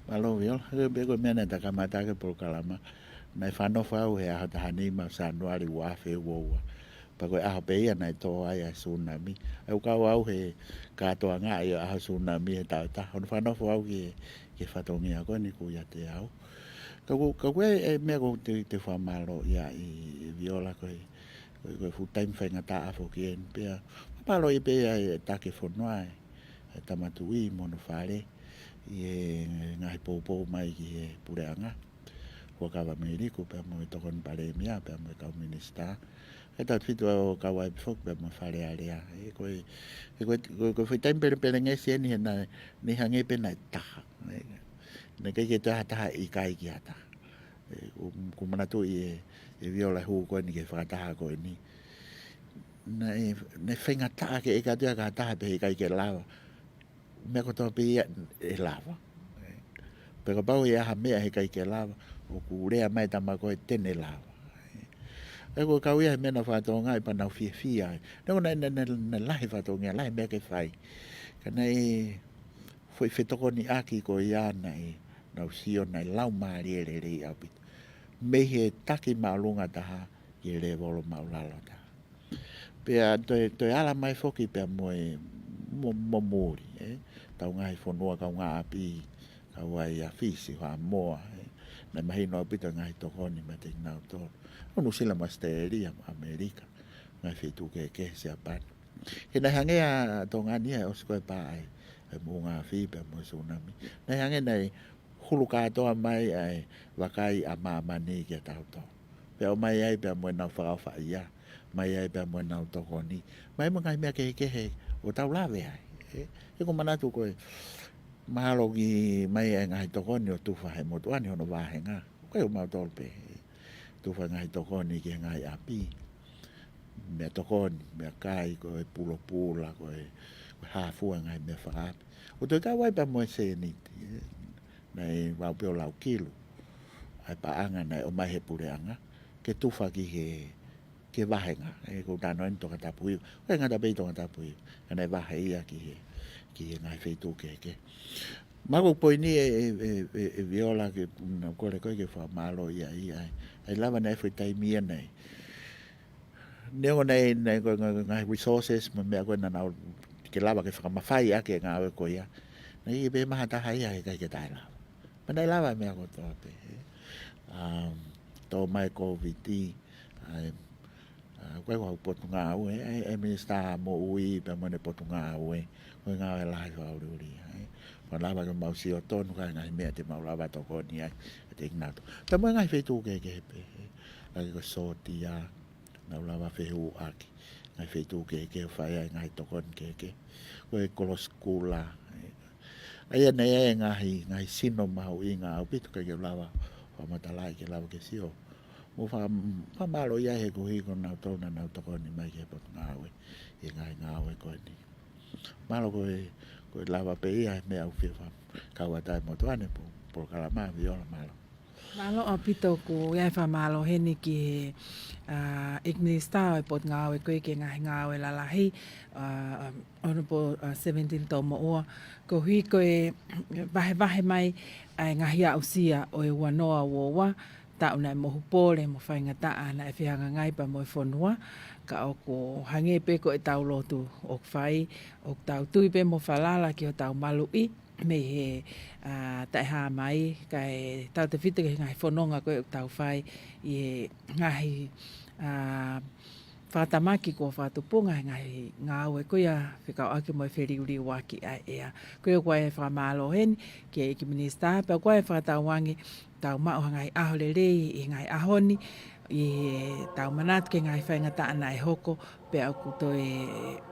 Mālō Viola, he pē ko e meʻa naʻa ta kamata ʻaki e polokalama, naʻe fakanofo au he ʻaho taha nima ʻo Sānuali ua afe ua ua. Pea ko e ʻaho pē ia naʻe tō ai ʻa e sunami. ʻOku kau au he kātoangaʻi ʻo e ʻaho sunami he taʻu ʻe taha. Hono fakanofo au ki he, ki he fatongia ko eni ʻoku ʻiate au. Ka ko, ka ko e, e meʻa ʻoku te, te fakamālō ia ʻi, ʻi Viola ko e, ko e, ko e fuʻu taimi faingataʻa foki eni pea. Mālō ia pē ʻa e taki fonua ʻe, ʻe Tama Tuʻi mo hono fale. ʻI he ngaahi poupou mai ki he puleʻanga. Huʻakavameiliku pea mo e Tokoni Palēmia, pea mo e kau minisitā. ʻE tautefito ʻo kau ai pē foki pea mo e Fale Alea. ʻE ko e, ʻe ko e, ko e, ko e foʻi taimi pelepelengesi eni he naʻe, ne hangē pē naʻe taha. ʻE, naʻe ʻikai ke toe ha taha ʻikai ki ha taha. ʻE, ʻoku, ʻoku ou manatuʻi ʻe, ʻe Viola e hū ko eni ki he fakataha ko eni. Naʻe, naʻe faingataʻa ke ʻeke atu ia ki ha taha pehē ʻikai ke lava. Meʻa kotoa pē ia ʻe lava. Pea kapau ʻe ʻi ai ha meʻa he ʻikai ke lava, ʻoku lea mai e tama ko ē te ne lava. ʻE ko e kau ia he meʻa naʻa nau fakatonga ai pea nau fiefia ai. Naʻe, naʻe, naʻe, naʻe, naʻe lahi e fatongia, lahi e meʻa ke fai. Ka naʻe foʻi fetokoniʻaki ko ia naʻe, naʻa nau sio naʻe laumālie lelei ʻaupito. Mei he taki māʻolunga taha ki he lēvolo māʻulalo taha. Pea toe, toe ala mai foki pea mo e, mo, mo muli, ē? Tau ngaahi fonua kaungāʻapi, Kauaʻi a Fisi, Haʻamoa, ē. Naʻe mahino ʻaupito e ngaahi tokoni meiate kinautolu. ʻO Nuʻusila mo ʻAositelēlia, ʻAmelika, ngaahi feituʻu kehekehe, Siapani. He naʻe hangē ʻa Tonga ni ʻi he ʻosi ko ē pea ʻi ai e moʻunga afi pea mo e sunami. Naʻe hangē naʻe hulu kātoa mai ʻa e vakai ʻa māmani kia tautolu. Pea ʻomai ai pea mo ʻenau fakaʻofaʻia, mai ai pea mo ʻenau tokoni, mai mo e ngaahi meʻa kehekehe ʻoku tau lave ai. Ē, he ʻoku ou manatu ko e mahalo ki mai e ngaahi tokoni ʻo tufa he motuʻa ni hono vāhenga. ʻOku ʻikai ko mautolu pē. Tufa e ngaahi tokoni ki he ngaahi ʻapi. Meʻatokoni, meʻakai, ko e pulopula, ko e, ko e hā fua e ngaahi meʻa fakaʻapi. ʻO toe kau ai pea mo e sēniti, ē. Naʻe vau pē ʻo lau kilu ʻa e paʻanga naʻe ʻomai he puleʻanga ke tufa ki he, ki he vāhenga, ē, ʻoku ou talanoa ʻeni Tongatapu Hiva. ʻOku ʻikai ngata pē ʻi Tongatapu Hiva, ka naʻe vahe ia ki he, ki he ngaahi feituʻu kehekehe. Mahalo ko e poini ē, ē, ē, ē, ē Viola, ke, mm, kole ko ē ke fakamālō ia ʻi ai. ʻA e lava naʻe foʻi taimi ia naʻe, neongo naʻe, naʻe ko e ngaahi, ngaahi resources mo e meʻa ko ē naʻa nau ke lava ke fakamafai ʻaki e ngāue ko ia. Naʻe ʻi ai pē maha taha ia he ʻikai ke taʻelava. Pea naʻe lava e meʻa kotoa pē, ē. Um, tō mai Covid, ʻa e, ʻa, ko e kau potungāue, ē, ē, Minisitā Moʻui pea mo ʻene potungāue, ko e ngāue lahi fakaʻuliʻuli, ē. Pea lava ke mau sio tonu ki he ngaahi meʻa te mau lava tokoni ai, ʻiate kinautolu. Pea mo e ngaahi feituʻu kehekehe pē, ē. ʻA ia ko e sōtia, nau lava fehuʻaki. Ngaahi feituʻu kehekehe ʻoku fai ai ngaahi tokoni kehekehe. Ko e kolosi kula. ʻA ia naʻe ʻi ai e ngaahi, ngaahi sino mahuʻinga ʻaupito ʻikai ke u lava fakamatalaʻi ke lava ke sio. Mo faka-, fakamālō ia he koeʻuhi ko nautolu naʻa nau tokoni mai ki he potungāue ʻi he ngaahi ngāue ko eni. Mahalo ko e, ko e lava pē ia he meʻa ʻoku fie fakakau atu ai e motuʻa ni, po-, polokalama, Viola, mālō. Mālō ʻaupito. ʻOku ʻi ai e fakamālō heni ki he, ʻa, ʻEiki Minisitā ʻo e Potungāue ko ē ki he Ngaahi Ngāue Lalahi, ʻa, Honourable, ʻa, Sevenitini Toumoʻua, koeʻuhi ko e vahevahe mai ʻa e ngaahi aʻusia ʻo e ua noa ua ua, taʻu naʻe mohu pole mo faingataʻa naʻe fehangahangai pea mo e fonua, ka ʻoku hangē pē ko ʻetau lotu ʻoku fai, ʻoku tau tui pē mo falala ki hotau maluʻi, mei he, ʻa, taʻehāmai, kae tautefito ki he ngaahi fononga ko ē ʻoku tau fai ʻi he ngaahi, ʻa, fakatamaki kuo fakatupunga he ngaahi ngāue ko ia fekauʻaki mo e feliuliuaki ʻa e ʻea. Ko ia ʻoku ʻi ai e fakamālō heni ki he ʻEiki Minisitā, pea ʻoku ʻi ai e fakatauange tau maʻu ha ngaahi ʻaho lelei ʻi he ngaahi ʻaho ni, ʻi heʻetau manatu ki he ngaahi faingataʻa naʻe hoko, pea ʻoku toe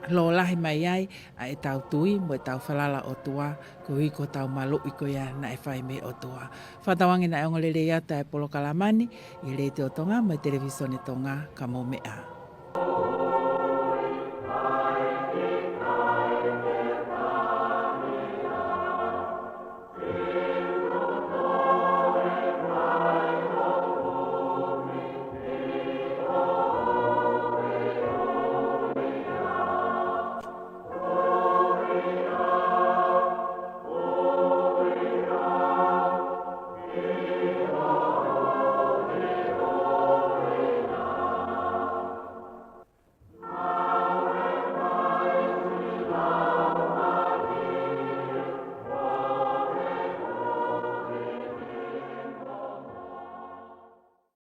lōlahi mai ai ʻa ʻetau tui mo ʻetau falala ʻOtua, koeʻuhi ko hotau maluʻi ko ia naʻe fai mei he ʻOtua. Fakatauange naʻe ongo lelei atu ʻa e polokalama ni ʻi he Letiō Tonga mo e Televīsone Tonga. Ka mou meʻa ā.